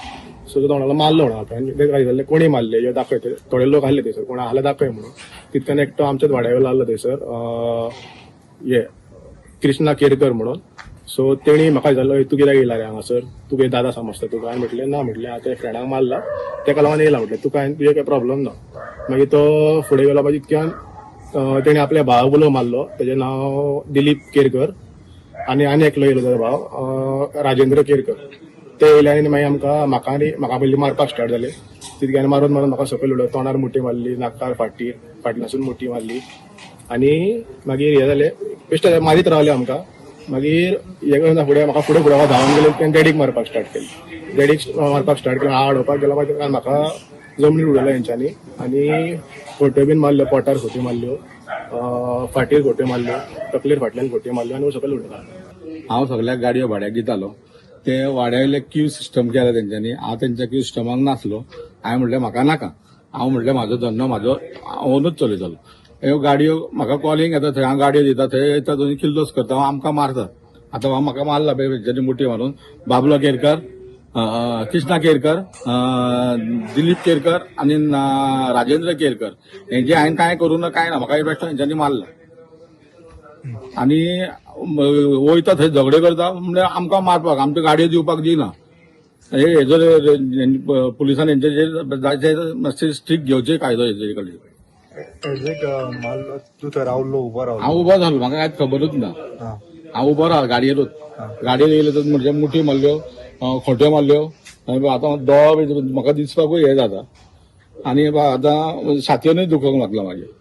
सो तो म्हणलो मारलो म्हणून आतां. तेका विचारलें कोणी मारले यो दाखय, थोडे लोक आसले थंयसर कोण आसले दाखय म्हणून. तितक्यान एकटो आमच्याच वाड्यावेलो आसलो थंयसर, हे कृष्णा केरकर म्हणून. सो तेणी म्हाका विचारलो तूं कित्याक येयला रे हांगासर, तूं कितें दादा समजता तुका? हांवें म्हटलें ना, म्हटलें आतां फ्रेंडाक मारला तेका लागून येयला, म्हटलें तुका तुजे कांय प्रॉब्लम ना. मागीर तो फुडें गेलो, मागीर तितक्यान तेणी आपल्या भावाक उलो मारलो, तेजें नांव दिलीप केरकर, आनी आनी एकलो येयलो तेजो भाव राजेंद्र केरकर. ते येयले आनी मागीर आमकां म्हाका आनी म्हाका पयलीं मारपाक स्टार्ट जाले. तितक्यान मारून मारून म्हाका सकयल उडयलो, तोंडार मुठी मारली, नाकार फाटीर फाटल्यासून मुठी मारली. आनी मागीर हें जालें, बेश्टे मारीत रावले आमकां. मागीर हें करना फुडें म्हाका फुडें फुडें धांवन गेले, तेणें डॅडीक मारपाक स्टार्ट केलें. डॅडीक मारपाक स्टार्ट केलें, हांव आडोवपाक गेलो, मागीर म्हाका जमनीर उडयलो हेंच्यांनी आनी खोट्यो बीन मारल्यो, पोटार खोट्यो मारल्यो, फाटीर खोट्यो मारल्यो, तकलेर फाटल्यान खोट्यो मारल्यो आनी सकयल उडयलो. हांव सगल्याक गाडयो भाड्याक दितालो, ते वाड्यावयले क्यू सिस्टम केला तेंच्यांनी. हांव तेंच्या क्यू सिस्टमाक नासलो. हांवें म्हटलें म्हाका नाका, हांव म्हटलें म्हाजो धंदो म्हाजो ओनूच चलयतलो. ह्यो गाडयो म्हाका कॉलिंग येता, थंय हांव गाडयो दिता, थंय येता दोनी किल्लोस करता, आमकां मारतात. आतां म्हाका मारला पळय मुठी मारून बाबलो केरकर, कृष्णा केरकर, दिलीप केरकर आनी राजेंद्र केरकर. हेंचे हांवें कांय करूं ना, कांय ना, म्हाका बेश्टो हेंच्यांनी मारला. आनी वयता थंय झगडे करता म्हणल्यार आमकां मारपाक, आमच्यो गाडयो दिवपाक दिना. हे हेजो पुलिसान हेंचेर मातशें स्ट्रिक्ट घेवचे कायदो हेजे कडेन. हांव उबो जालो, म्हाका कांयच खबरूच ना. हांव उबो राव गाडयेरूच, गाडयेर येयले तर म्हणजे मुठी मारल्यो, खोट्यो मारल्यो. आतां दोळो म्हाका दिसपाकूय हें जाता आनी आतां छातयेनूय दुखोवंक लागला मागीर.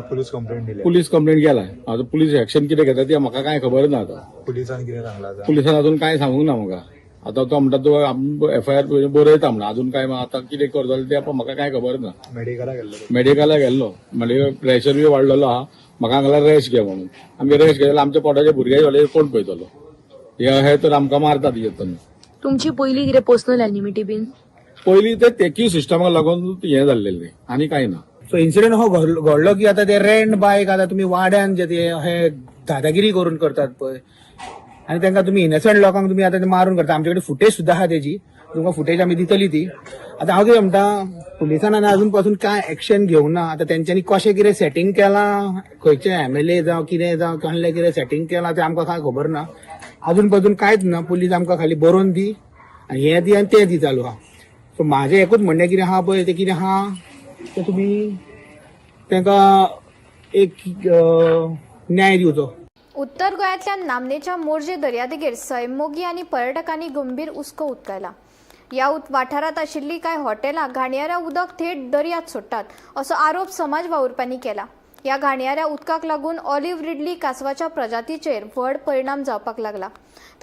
पुलीस कंप्लेंट दिली? पुलीस कंप्लेंट केला. आतां पुलीस एक्शन कितें घेता ते म्हाका कांय खबर ना. आतां पुलिसान कितें सांगला? पुलिसान अजून कांय सांगूंक ना म्हाका. आतां तो म्हणटा तो एफआयआर बरयता म्हणटा, अजून कांय आतां कितें करतलो तें म्हाका कांय खबर ना. मेडिकला गेल्लो? मेडिकला गेल्लो, म्हणजे प्रेशर बी वाडलेलो आहा. म्हाका सांगला रेस्ट घे म्हणून. आमी रेस्ट घेतल्यार आमच्या पोटाचे भुरगे जाल्यार कोण पळयतलो? हे तर आमकां मारतात येतना. तुमची पयली कितें पर्सनल एनिमिटी बीन? पयली ते तेकी सिस्टमाक लागून हें जाल्लें आनी कांय ना. सो इन्सिडेंट हो घडलो की आतां ते रेंट बायक आतां तुमी वाड्यान जे ते हे दादागिरी करून करतात पळय, आनी तांकां तुमी इनोसंट लोकांक तुमी आतां मारून करता. आमचे कडेन फुटेज सुद्दां आहा तेजी, तुमकां फुटेज आमी दितली ती. आतां हांव कितें म्हणटा, पुलिसान आनी अजून पासून कांय एक्शन घेवंक ना. आतां तेंच्यांनी कशें कितें सेटींग केलां, खंयचे एमएलए जावं कितें जावं कसलें कितें सेटींग केलां तें आमकां कांय खबर ना. अजून पासून कांयच ना. पुलीस आमकां खाली बरोवन दी आनी हें दी आनी तें दी चालू आहा. सो म्हाजें एकूच म्हणणें कितें आहा पळय, तें कितें आहा तें तुमी तांकां एक न्याय दिवचो. उत्तर गोंयांतल्या नामनेच्या मोरजे दर्यादेगेर सैममोगी आनी पर्यटकांनी गंभीर हुस्को उक्तायला. ह्या वाठारांत आशिल्लीं कांय हॉटेलां घाणयाऱ्या उदक थेट दर्यांत सोडटात असो आरोप समाज वावुरप्यांनी केला. ह्या घाणयाऱ्या उदकाक लागून ऑलिव्ह रिडली कासवाच्या प्रजातीचेर व्हड परिणाम जावपाक लागला.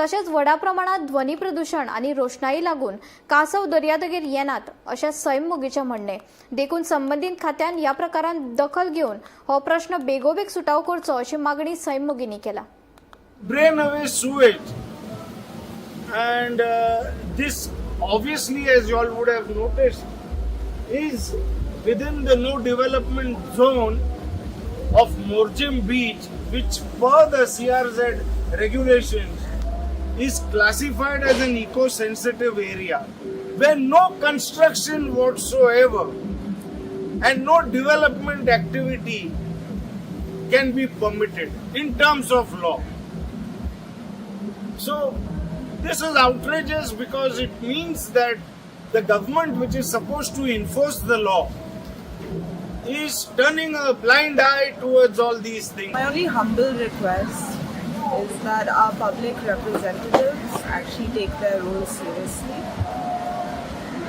तशेंच व्हडा प्रमाणात ध्वनी प्रदूशण आनी रोशणाई लागून कासव दर्यादेगेर येनात अशें सैममोगीचें म्हणणें. देखून संबंदीत खात्यान ह्या प्रकारांत दखल घेवन हो प्रश्न बेगोबेग सुटावो करचो अशी मागणी सैममोगींनी केला. Drain away sewage, and this obviously, as you all would have noticed, is within the no development zone of Morjim Beach, which per the CRZ regulations is classified as an eco-sensitive area where no construction whatsoever and no development activity can be permitted in terms of law. So this is outrageous because it means that the government, which is supposed to enforce the law, is turning a blind eye towards all these things. My only humble request is that our public representatives actually take their role seriously.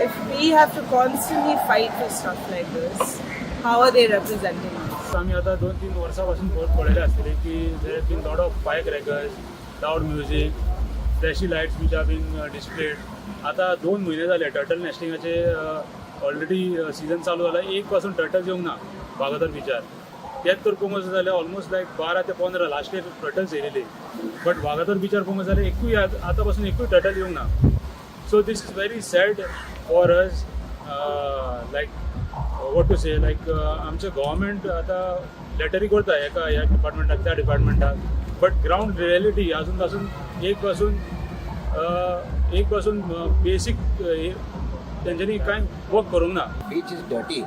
If we have to constantly fight for stuff like this, how are they representing us? आमी आतां 2-3 वर्सां पासून पळयले आसतले की there have been lot of firecrackers, loud music, flashy lights which have been displayed. आतां 2 म्हयने जाले टर्टल नेस्टिंगाचे ऑलरेडी सिजन चालू जाला, एक पासून टर्टल्स येवंक ना वागातोर बिचार. तेच तर पळोवंक वचत जाल्यार ऑलमोस्ट लायक 12 ते 15 लास्ट इयर टर्टल्स येयलेली, बट वागातोर बिचार पळोवंक जाल्यार एकूय आतां पासून एकूय टर्टल येवंक ना. So this is very sad for us, like what to say, like आमचें गव्हर्मेंट आतां लेटरी करता एका ह्या डिपार्टमेंटाक त्या डिपार्टमेंटाक, बट ग्रावंड रियलिटी अजून पासून एक पासून बेसीक तेंच्यांनी कांय वर्क करूंक ना. Beach is dirty.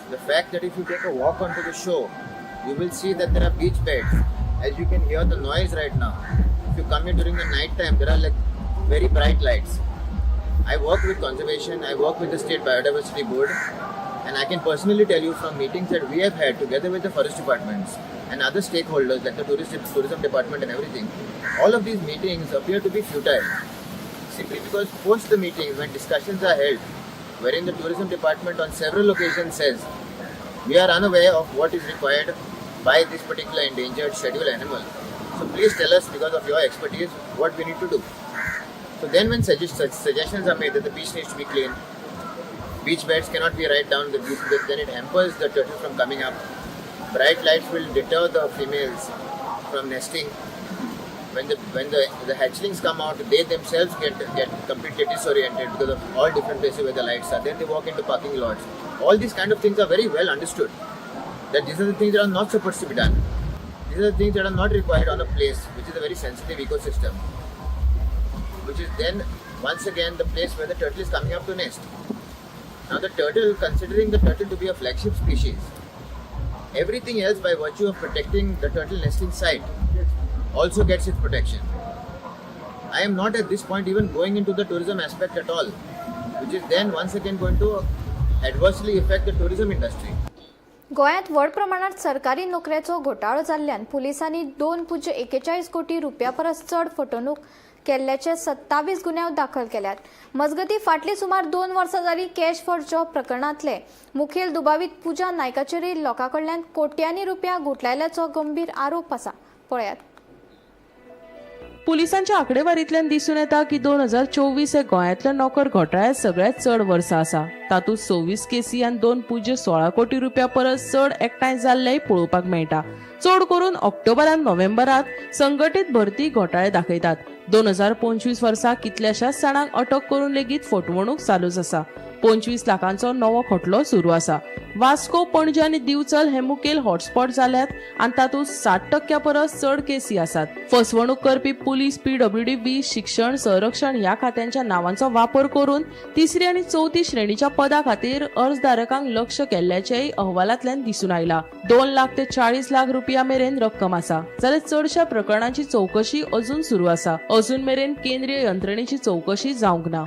The fact that if you take a walk onto the shore, you will see that there are beach beds. As you can hear the noise right now. If you come here during the night time, there are like very bright lights. I work with conservation, I work with the State Biodiversity Board, and I can personally tell you from meetings that we have had together with the forest departments and other stakeholders like the tourism department and everything, all of these meetings appear to be futile. Simply because post the meetings, when discussions are held, wherein the tourism department on several occasions says, we are unaware of what is required by this particular endangered scheduled animal. So please tell us, because of your expertise, what we need to do. So then when suggestions are made that the beach needs to be clean, beach beds cannot be right down the beach, because then it hampers the turtle from coming up. Bright lights will deter the females from nesting. When the hatchlings come out, they themselves get completely disoriented because of all different places where the lights are. Then they walk into parking lots. All these kind of things are very well understood. That these are the things that are not supposed to be done. These are the things that are not required on a place which is a very sensitive ecosystem, which is then once again the place where the turtle is coming up to nest. Now the turtle, considering the turtle to be a flagship species, everything else by virtue of protecting the turtle nesting site also gets its protection. I am not at this point even going into the tourism aspect at all, which is then once again going to adversely affect the tourism industry. गोंयांत व्हड प्रमाणात सरकारी नोकऱ्याचो घोटाळो जाल्ल्यान पुलिसांनी 2.41 कोटी रुपया परस चड फटवणूक केल्ल्याचे 27 गुन्यांव दाखल केल्यात. मजगतीं, फाटलीं सुमार 2 वर्सां जाली कॅश फॉर जॉब प्रकरणांतले मुखेल दुबावीत पुजा नायकाचेरय लोकां कडल्यान कोट्यांनी रुपया गुठलायल्याचो गंभीर आरोप आसा. पळयात. पुलिसांच्या आंकडेवारींतल्यान दिसून येता की 2024 हे गोंयांतल्या नोकर घोटाळ्यांत सगळ्यांत चड वर्सां आसा. तातूंत 26 केसी आनी 2.16 कोटी रुपया परस चड एकठांय जाल्लेय पळोवपाक मेळटा. चड करून ऑक्टोबर आनी नोव्हेंबरांत संघटीत भरती घोटाळे दाखयतात. 2025 वर्सा कितल्याशाच जाणांक अटक करून लेगीत फटवणूक चालूच आसा. 25 लाखांचो नवो खटलो सुरू आसा. वास्को, पणजे आनी दिवचल हे मुखेल हॉटस्पॉट जाल्यात आनी तातूंत 60% परस चड केसी आसात. फसवणूक करपी पुलीस, पीडब्ल्यूडी, वीज, शिक्षण, संरक्षण ह्या खात्यांच्या नावांचो वापर करून तिसरी आनी चवथी श्रेणीच्या पदा खातीर अर्जदारकांक लक्ष केल्ल्याचेय अहवालांतल्यान दिसून आयला. 2 लाख ते 40 लाख रुपया मेरेन रक्कम आसा. जाल्यार चडशा प्रकरणांची चवकशी अजून सुरू आसा. अजून मेरेन केंद्रीय यंत्रणेची चवकशी जावंक ना.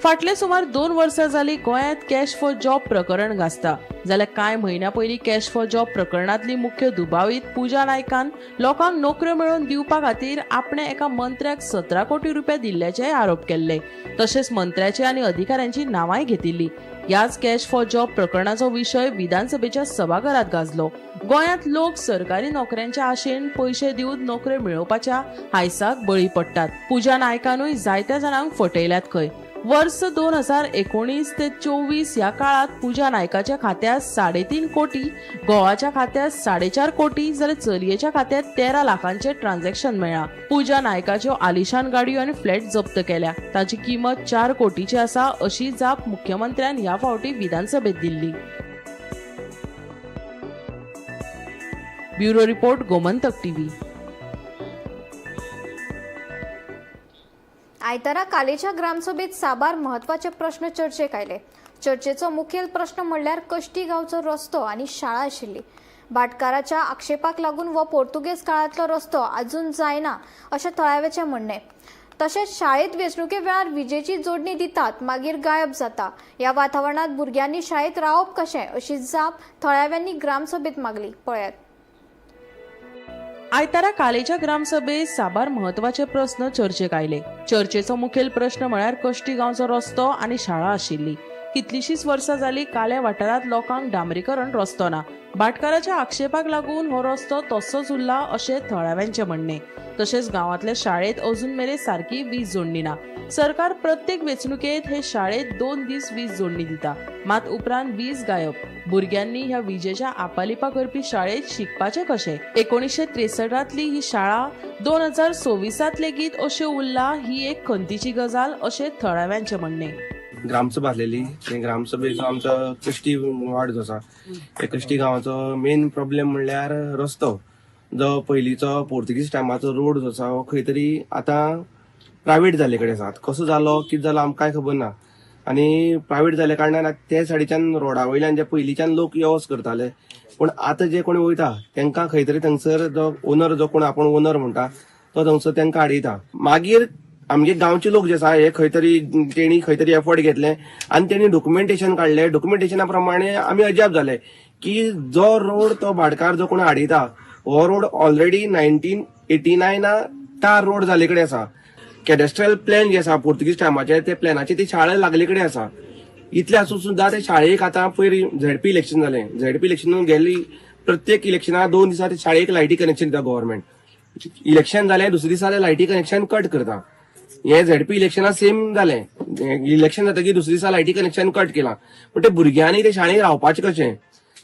फाटले सुमार 2 वर्सां जाली गोंयांत कॅश फॉर जॉब प्रकरण गाजता. जाल्यार कांय म्हयन्या पयलीं कॅश फॉर जॉब प्रकरणांतली मुख्य दुबावीत पुजा नायकान लोकांक नोकऱ्यो मेळोवन दिवपा खातीर आपणे एका मंत्र्याक 17 कोटी रुपया दिल्ल्याचेय आरोप केल्ले. तशेंच मंत्र्याची आनी अधिकाऱ्यांची नांवांय घेतिल्ली. ह्याच कॅश फॉर जॉब प्रकरणाचो विशय विधानसभेच्या सभाघरात गाजलो. गोंयांत लोक सरकारी नोकऱ्यांच्या आशेन पयशे दिवन नोकऱ्यो मेळोवपाच्या हायसाक बळी पडटात. पुजा नायकानूय जायत्या जाणांक फटयल्यात खंय. वर्स 2019 ते 24 ह्या काळात पुजा नायकाच्या खात्यात 3.5 कोटी, घोवाच्या खात्यात 4.5 कोटी, जाल्यार चलयेच्या खात्यात 13 लाखांचे ट्रान्झॅक्शन मेळ्ळा. पुजा नायकाच्यो आलिशान गाडयो आनी फ्लॅट जप्त केल्या. ताची किंमत 4 कोटीची आसा अशी जाप मुख्यमंत्र्यान ह्या फावटी विधानसभेत दिल्ली. Bureau report, Gomantak TV. आयतारा कालेच्या ग्रामसभेत साबार महत्वाचे प्रश्न चर्चेक आयले. चर्चेचो मुखेल प्रश्न म्हणल्यार कश्टी गांवचो रस्तो आनी शाळा आशिल्ली. भाटकाराच्या आक्षेपाक लागून हो पोर्तुगेज काळांतलो रस्तो अजून जायना अशें थळाव्याचें म्हणणें. तशेंच शाळेंत वेंचणुके वेळार विजेची जोडणी दितात, मागीर गायब जाता. ह्या वातावरणांत भुरग्यांनी शाळेंत रावप कशें अशी जाप थळाव्यांनी ग्रामसभेत मागली. पळयात. आयतारा कालेच्या ग्रामसभेत साबार महत्वाचे प्रस्न चर्चेक आयले. चर्चेचो मुखेल प्रश्न म्हळ्यार कश्टी गांवचो रस्तो आनी शाळा आशिल्ली. कितलीशीच वर्सां जाली काल्या वाठारांत लोकांक डांबरीकरण रस्तो ना. भाटकाराच्या आक्षेपाक लागून हो रस्तो तसोच उरला अशें थळाव्यांचें म्हणणें. तशेंच गांवांतल्या शाळेंत अजून मेरेन सारकी वीज जोडणी ना. सरकार प्रत्येक वेंचणुकेंत हे शाळेंत 2 दीस वीज जोडणी दिता, मात उपरांत वीज गायब. भुरग्यांनी ह्या विजेच्या आपालिपा करपी शाळेंत शिकपाचें कशें? 1963तली ही शाळा 2026 लेगीत अश्यो उरला ही एक खंतीची गजाल अशें थळाव्यांचें म्हणणें. ग्रामसभा आसलेली. ग्रामसभेचो आमचो कश्टी वार्ड जो आसा त्या कश्टी गांवाचो मेन प्रॉब्लेम म्हणल्यार रस्तो. जो पयलींचो पोर्तुगीज टायमाचो रोड जो आसा हो खंय तरी आतां प्रायवेट जाल्ले कडेन आसा. कसो जालो कितें जालो आमकां कांय खबर ना. आनी प्रायवेट जाल्ल्या कारणान ते सायडीच्यान रोडा वयल्यान जे पयलींच्यान लोक यो वच करताले, पूण आतां जे कोण वयता तेंकां खंय तरी थंयसर जो ओनर, जो कोण आपूण ओनर म्हणटा तो थंयसर तेंकां आडयता. मागीर आमगे गांवचे लोक जे आसा हे खंय तरी तेणी खंय तरी एफर्ट घेतले आनी तेणी डॉक्युमेंटेशन काडले. डॉक्युमेंटेशना प्रमाणे आमी अजाप जाले की जो रोड तो भाटकार जो कोण हाडिता हो रोड ऑलरेडी 1989 तार रोड जाल्ले कडेन आसा. कॅडेस्ट्रल प्लॅन जे आसा पोर्तुगीज टायमाचे ते प्लॅनाचे ती शाळा लागले कडेन आसा. इतले आसून सुद्दां ते शाळेक आतां पयर झेडपी इलेक्शन जालें. झेडपी इलेक्शन गेली प्रत्येक इलेक्शना 2 दिसा ते शाळेक लायटी कनेक्शन दिता गव्हर्मेंट. इलेक्शन जालें दुसरे दिसा ते लायटी कनेक्शन कट करता. हे झेडपी इलेक्शना सेम जालें. इलेक्शन जातकीर दुसरे दिसा लायटी कनेक्शन कट केलां. पूण ते भुरग्यांनी ते शाळेक रावपाचें कशें?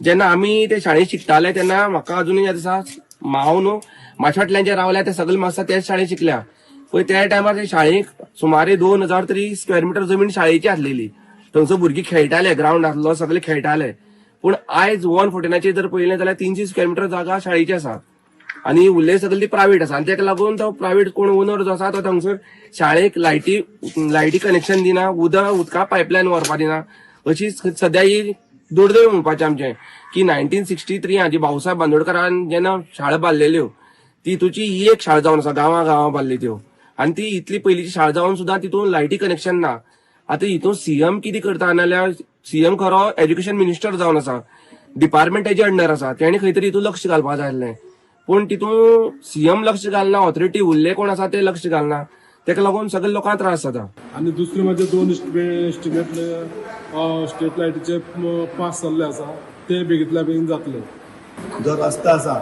जेन्ना आमी ते शाळेंत शिकताले तेन्ना म्हाका अजुनूय याद आसा, हांव न्हू म्हाज्या फाटल्यान जे रावल्या ते सगळे म्हाका त्याच शाळेंत शिकल्या. पळय त्या टायमार ते शाळेक सुमारे 2000 तरी स्क्वेअर मिटर जमीन शाळेची आसलेली. थंयसर भुरगीं खेळटाले, ग्रावंड आसलो, सगळे खेळटाले. पूण आयज 149चेर जर पळयलें जाल्यार 300 स्क्वेअर मिटर जागा शाळेची आसा आनी उरले सगळी ती प्रायव्हेट आसा. आनी तेका लागून तो प्रायव्हेट कोण ओनर जो आसा तो थंगसर शाळेक लायटी कनेक्शन दिना, उदका पायपलायन व्हरपा दिना. अशी सद्या ही दुर्दैव म्हणपाचें आमचें की 1963 जी भाऊसाहेब बांदोडकरान जेन्ना शाळा बांदलेल्यो ती तुजी ही एक शाळा जावन आसा, गांवा गांवा बांदली त्यो, आनी ती इतली पयलींची शाळा जावन सुद्दां तितून लायटी कनेक्शन ना. आतां हितून सीएम कितें करता नाल्यार सीएम खरो एज्युकेशन मिनिस्टर जावन आसा, डिपार्टमेंट तेजे अंडर आसा, तेणी खंय तरी हितून लक्ष घालपा जाय आसलें. पूण तितून सीएम लक्ष घालना, ऑथॉरिटी उरले कोण आसा ते लक्ष घालना, तेका लागून सगळे लोकांक त्रास जाता. आनी दुसरें म्हणजे 2 एस्टिमेट स्ट्रीट लायटीचे पास जाल्ले आसा, ते बेगीतल्या बेगीन जातले. जो रस्तो आसा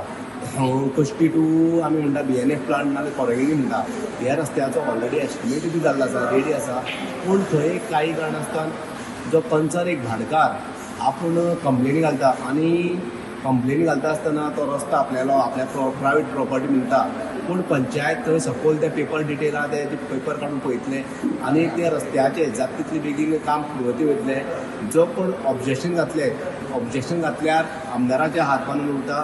कश्टी टू आमी म्हणटा BNF plant नाल्यार कोरगिणी म्हणटा, ह्या रस्त्याचो ऑलरेडी एस्टिमेट बी जाल्लो आसा, रेडी आसा. पूण थंय काही कारणास्तान जो कंसर्न एक भाडकार आपूण कंप्लेनी घालता आनी कंप्लेनी घालता आसतना तो रस्तो आपल्यालो आपल्या प्रायवेट प्रॉपर्टी म्हणटा, पूण पंचायत थंय सपोज ते पेपर डिटेल आहा ते पेपर काडून पळयतले आनी ते रस्त्याचे जाता तितले बेगीन काम फुरगती वयतले. जो कोण ऑब्जेक्शन घातले, ऑब्जेक्शन घातल्यार आमदाराचे हात बांदून उरता,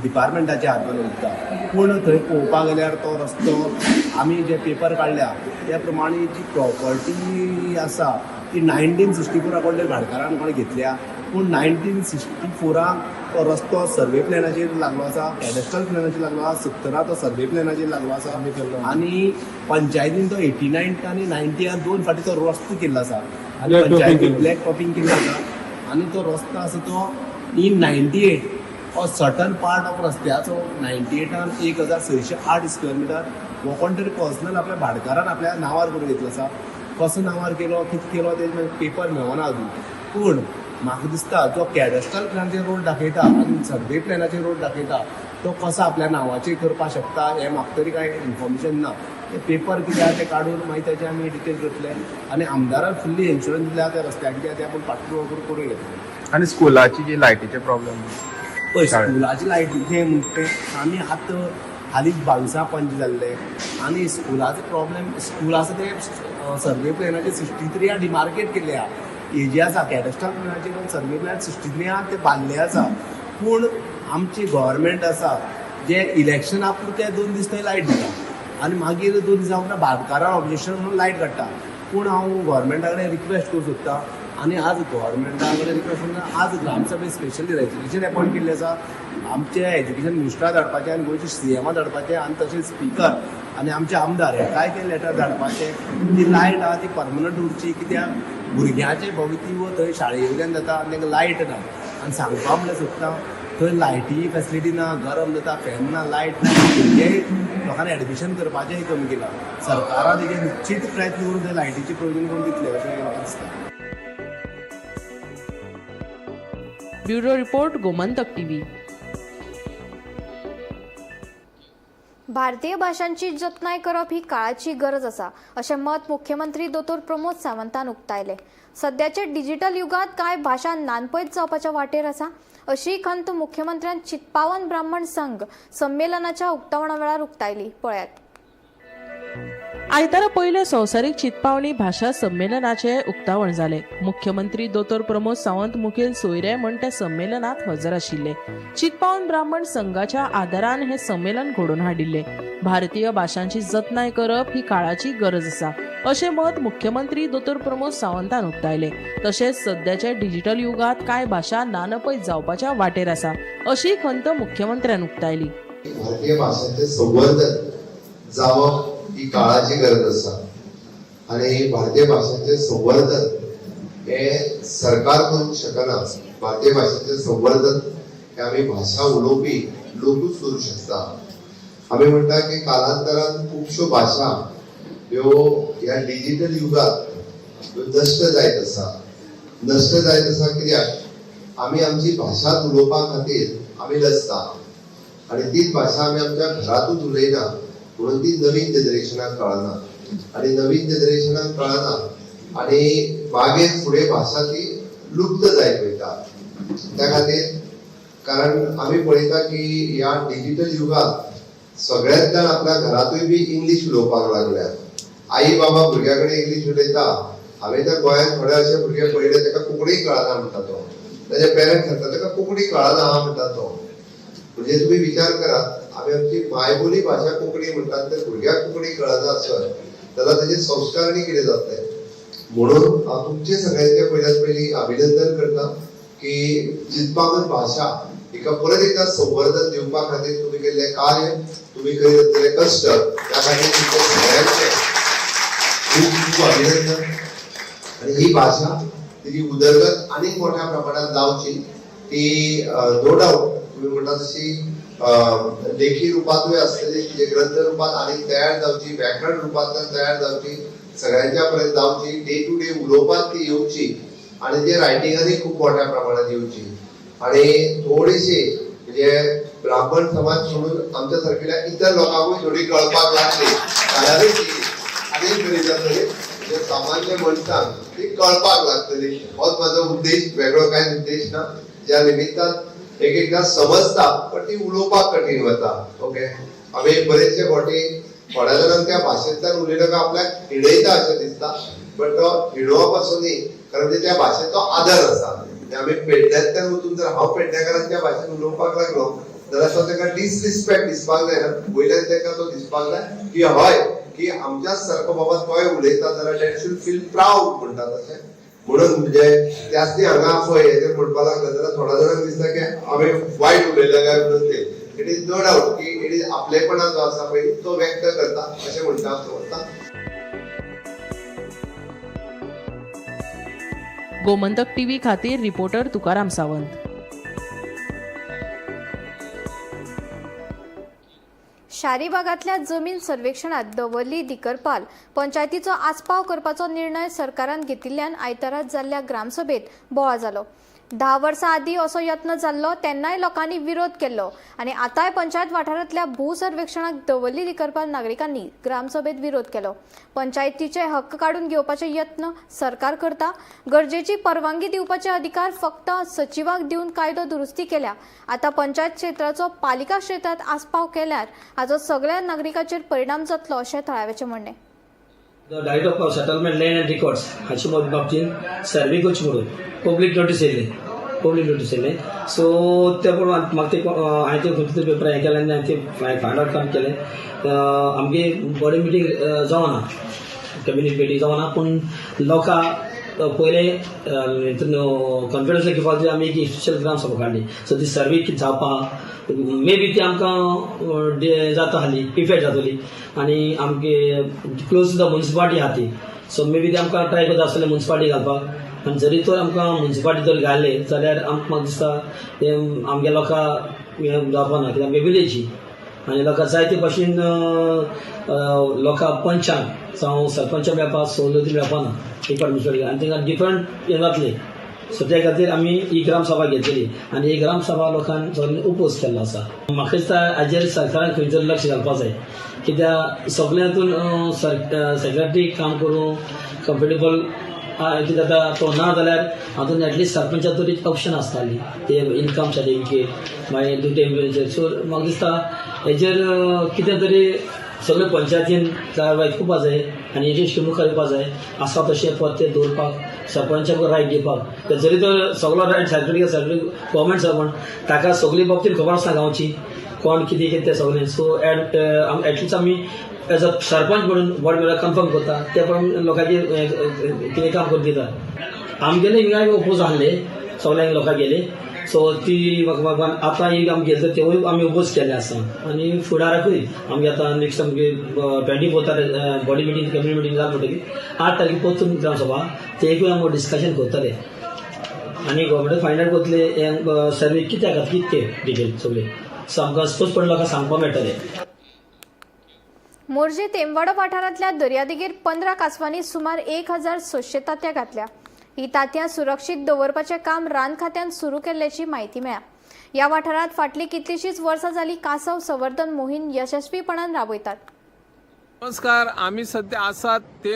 डिपार्टमेंटाचे हात बांदून उरता. पूण थंय पळोवपाक गेल्यार तो रस्तो आमी जे पेपर काडल्या त्या प्रमाणे जी प्रॉपर्टी आसा ती 1964 कडले भाडकारान कोणें घेतल्या, पूण 1964 तो रस्तो सर्वे प्लॅनाचेर लागलो आसा, कॅडस्ट्रल प्लॅनाचेर लागलो आसा, 70 तो सर्वे प्लॅनाचेर लागलो आसा आनी पंचायतीन तो 89 आनी 90 दोन फावटी तो रस्तो केल्लो आसा आनी पंचायतीन ब्लॅक टॉपिंग केल्लो आसा आनी तो रस्तो आसा तो इन 98 हो सर्टन पार्ट ऑफ रस्त्याचो 98 1608 स्क्वेअर मिटर हो कोण तरी पर्सनल आपल्या भाडकारान आपल्या नांवार करून घेतलो आसा. कसो नांवार केलो, कितें केलो तेजे पेपर मेळना अजून. पूण म्हाका दिसता जो कॅडस्ट्रल प्लॅनाचेर रोड दाखयता आनी सर्वे प्लॅनाचेर रोड दाखयता तो कसो आपल्या नांवाचेर करपाक शकता हें म्हाका तरी कांय इन्फॉर्मेशन ना. ते पेपर कितें आहा ते काडून मागीर तेजे आमी डिटेल करतले आनी आमदारान फुल्ली इन्शुरन्स दिल्या त्या रस्त्याक कितें आहा तें आपूण पाठपुरावा करून घेतले. आनी स्कुलाची जी लायटीचे प्रॉब्लेम पळय, स्कुलाची लायटीचें म्हणटा तें आमी आतां हालींच 22 पंच जाल्ले आनी स्कुलाचो प्रॉब्लेम, स्कूल आसा तें सर्वे प्लॅनाचेर 63 डिमार्केट केल्ले आहा, हे जे आसा कॅडस्ट्रल प्लॅनाचेर सर्वे प्लॅन 63 ते बांदले आसा. पूण आमची गव्हर्मेंट आसा जे इलेक्शना पुरते 2 दीस थंय लायट दिता आनी मागीर 2 दिसां उपरांत भाटकारां ऑब्जेक्शन म्हणून लायट काडटा. पूण हांव गव्हर्मेंटा कडेन रिक्वेस्ट करूंक सोदता आनी आज गव्हर्मेंटा कडेन रिक्वेस्ट करून आज ग्रामसभे स्पेशली रेजोल्युशन अपॉयंट केल्लें आसा, आमचे एज्युकेशन मिनिस्टरा धाडपाचें आनी गोंयचे सीएमा धाडपाचें आनी तशेंच स्पिकर आनी आमचे आमदार हेकाय ते लेटर धाडपाचें. ती लायट आहा ती परमनंट उरची, कित्याक भुरग्यांचें भवितव्य थंय शाळे वयल्यान जाता आनी तांकां लायट ना. आनी सांगपा म्हणल्यार सोदता थंय लायटी फेसिलिटी ना, गरम जाता, फॅन ना, लायट ना, भुरगे लोकांनी एडमिशन करपाचेंय कमी केलां. सरकारान तेजेर निश्चीत प्रयत्न करून थंय लायटीचें प्रोविजन करून दितलें अशें म्हाका दिसता. Bureau report, Gomantak TV. भारतीय भाशांची जतनाय करप ही काळाची गरज आसा अशें मत मुख्यमंत्री दोतोर प्रमोद सावंतान उक्तायलें. सद्याच्या डिजिटल युगांत कांय भाशा नानपयत जावपाच्या वाटेर आसा अशी खंत मुख्यमंत्र्यान चित्पावन ब्राह्मण संघ संमेलनाच्या उक्तावणा वेळार उक्तायली. पळयात. आयतारा पयले संवसारीक चित्पावनी भाशा संमेलनाचे उक्तावण जाले. मुख्यमंत्री दोतोर प्रमोद सावंत मुखेल सोयरे म्हण त्या संमेलनात हजर आशिल्ले. चित्पावन ब्राह्मण संघाच्या आदारान हे संमेलन घडोवन हाडिल्ले. भारतीय भाशांची जतनाय करप ही काळाची गरज आसा अशें मत मुख्यमंत्री दोतोर प्रमोद सावंतान उक्तायले. तशेंच सद्याच्या डिजिटल युगांत कांय भाशा नानपयत जावपाच्या वाटेर आसा अशी खंत मुख्यमंत्र्यान उक्तायली. भारतीय भाशांचे संवर्धन जावप ही काळाची गरज आसा आनी भारतीय भाशांचे संवर्धन हे सरकार करूंक शकना. भारतीय भाशांचे संवर्धन हे आमी भाशा उलोवपी लोकूच करूं शकता. आमी म्हणटा की कालांतरान खुबश्यो भाशा ह्यो ह्या डिजिटल युगांत नश्ट जायत आसा. नश्ट जायत आसा कित्याक आमी आमची भाशा उलोवपा खातीर आमी लजता आनी तीच भाशा आमी आमच्या घरांतूच उलयना म्हणून ती नवीन जनरेशनाक कळना आनी नवीन जनरेशनाक कळना आनी मागीर फुडें भाशा ती लुप्त जायत वयता. त्या खातीर कारण आमी पळयता की ह्या डिजिटल युगांत सगळ्याच जाण आपल्या घरांतूय बी इंग्लीश उलोवपाक लागल्यात. आई बाबा भुरग्या कडेन इंग्लीश उलयता, हांवें तर गोंयांत थोडे अशे भुरगे पळयले, ताका कोंकणी कळना म्हणटा तो. ताजे पेरंट्स सांगता, ताका कोंकणी कळना आहा म्हणटा तो. म्हणजे तुम्ही विचार करात, आमी आमची मायबोली भाशा कोंकणी म्हणटात, तर भुरग्याक कोंकणी कळना आसत जाल्यार ताजे संस्कार आनी कितें जातले? म्हणून हांव तुमचे सगळ्यांचे पयल्यात पयलीं अभिनंदन करता की जितपामन भाशा हिका परत एकदा संवर्धन दिवपा खातीर तुमी केल्लें कार्य, तुमी करीत आसलेले कश्ट, त्या खातीर तुमचे सगळ्यांचे खूब खूब अभिनंदन. आनी ही भाशा, तिची उदरगत आनीक मोठ्या प्रमाणात जावची ती, नो डाऊट तुम्ही म्हणटा तशी लेखी रुपांतूय आसतली, तिजे ग्रंथ रुपात आनीक तयार जावची, व्याकरण रुपांतल्यान तयार जावची, सगळ्यांच्या पर्यंत जावची, डे टू डे उलोवपात ती येवची आणि जे रायटिंगांनी खूप मोठ्या प्रमाणात येवची. आणि थोडीशी म्हणजे ब्राह्मण समाज सोडून आमच्या सारकेल्या इतर लोकांकूय थोडी कळपाक लागली जाल्यारूय ती आनीक बरी जातली. म्हणजे सामान्य मनशांक ती कळपाक लागतली, होच म्हाजो उद्देश, वेगळो कांय उद्देश ना. ज्या निमित्तान एक एकदां समजता पण ती उलोवपाक कठीण वता. ओके, आमी बरेचशे फावटी थोड्या जाणांक त्या भाशेंतल्यान उलयलो काय आपल्याक हिणयता अशें दिसता, बट तो हिणोवप असो न्ही, कारण म्हणजे त्या भाशेचो आदर आसा. म्हणजे आमी पेडण्यांतल्यान वचून जर हांव पेडणेकारांच्या भाशेन उलोवपाक लागलो जाल्यार तो ताका डिसरिस्पेक्ट दिसपाक जायना, वयल्यान ताका तो दिसपाक जाय की हय की आमच्याच सारको बाबा तोय उलयता जाल्यार that should feel proud म्हणटा तशें. म्हणून म्हणजे त्याच हांगा पळय हेजेर म्हणपाक लागलो जाल्यार थोड्या जाणांक दिसता की हांवें वायट उलयला काय म्हणून. ते it is no doubt की it is आपलेपणा जो आसा पळय तो व्यक्त करता अशें म्हणटा हांव समजता. गोमंतक टीव्ही खातीर रिपोर्टर तुकाराम सावंत. शारी भागांतल्या जमीन सर्वेक्षणात दवर्ली दिकरपाल पंचायतीचो आस्पाव करपाचो निर्णय सरकारान घेतिल्ल्यान आयतारा जाल्ल्या ग्रामसभेत बोवाळ जालो. 10 वर्सां आदीं असो यत्न जाल्लो तेन्नाय लोकांनी विरोध केल्लो आनी आतांय पंचायत वाठारांतल्या भू सर्वेक्षणाक दवर्ली दिकरपाल नागरिकांनी ग्रामसभेत विरोध केलो. पंचायतीचे हक्क काडून घेवपाचे यत्न सरकार करता. गरजेची परवानगी दिवपाचे अधिकार फक्त सचिवाक दिवन कायदो दुरुस्ती केल्या. आतां पंचायत क्षेत्राचो पालिका क्षेत्रांत आस्पाव केल्यार हाचो सगळ्या नागरिकांचेर परिणाम जातलो अशें थळाव्याचें म्हणणें. The Director of Settlement Land and Records हाचे बाबतींत सर्वे करची म्हणून पब्लीक नोटीस येयल्ली, पब्लीक नोटीस येयली. सो ते प्रमाण म्हाका ते हांवें ते खंयचे तरी पेपर हें केलें आनी हांवें ते फायंड आवट काम केलें. आमगे बॉडी मिटींग जावना, कॅबिनेट मिटींग जावना, पूण लोकां पयलें हितून कॉन्फिडन्स घेवपाक जाय आमी एक स्पेशल ग्राम सभा काडली. सो ती सर्वे कितें जावपा मे बी ती आमकां जाता आहली, इफेक्ट जातली आनी आमगे क्लोज टू the municipality आहा ती. सो मे बी ती आमकां ट्राय करता आसतले मुन्सिपालिटी घालपाक. आनी जरी तर आमकां मुन्सिपालिटी जर घाले जाल्यार आमकां म्हाका दिसता तें आमगे लोकां हें जावपा ना, कित्याक आमगे विलेजी आनी लोकां जायते भाशेन लोकां पंचांक जावं सरपंचाक मेळपाक सवलती मेळपा ना ही परमिशन आनी तांकां डिफरंट हें जातलें. सो त्या खातीर आमी ही ग्रामसभा घेतलेली आनी ही ग्रामसभा लोकांक सगळ्यांनी उपोज केल्लो आसा. म्हाका दिसता हाजेर सरकारान खंय तरी लक्ष घालपाक जाय, कित्याक सगळ्या हातून सेक्रेटरी काम करूं कम्फर्टेबल कितें जाता तो ना जाल्यार हातून एटलिस्ट सरपंचा तरी ऑप्शन आसताली ते इनकम सर्टिफिकेट मागीर दुटे. सो म्हाका दिसता हेजेर कितें तरी सगळे पंचायतीन कारवाय करपाक जाय आनी हेजेर मुखार येवपाक जाय. आसा तशें पद ते दवरपाक सरपंचाक रायट दिवपाक, जरी तर सगळो रायट सेक्रेटरी गव्हर्मेंट सर्वंट ताका सगळी बाबतीन खबर आसना गांवची कोण कितें कितें तें सगळें. सो एटलिस्ट आमी एज अ सरपंच म्हणून वॉर्ड मेंबर कन्फर्म करता ते प्रमाण लोकांचे कितें काम करून दिता. आमगेले हिंगा ओपोज आहले सगळ्यांक लोकांक गेले. सो ती आतां एक आमी गेले तेवूय आमी ओपोज केल्ले आसा आनी फुडाराकूय आमगे आतां नेक्स्ट आमगे 24 बॉडी मिटींग कॅबिनेट मिटींग जाल म्हणटकीर 8 तारखे परतून ग्रामसभा तेकूय आमी डिस्कशन करतले आनी गव्हर्मेंट फायंड आवट करतले हें सर्वे कित्याक कितें ते डिटेल सगळे. सो आमकां स्पश्टपण लोकांक सांगपाक मेळटलें. मोरजे तेमवाडो वाठारांतल्या दर्यादेगेर 15 कांसवांनी सुमार 1600 तांतयां घातल्या. ही तांतयां सुरक्षीत दवरपाचें काम रान खात्यान सुरू केल्ल्याची म्हायती मेळ्ळ्या. ह्या वाठारांत फाटलीं कितलींशींच वर्सां जालीं कांसव संवर्धन मोहीम यशस्वीपणान राबयतात. नमस्कार, आमी सध्या आसात ते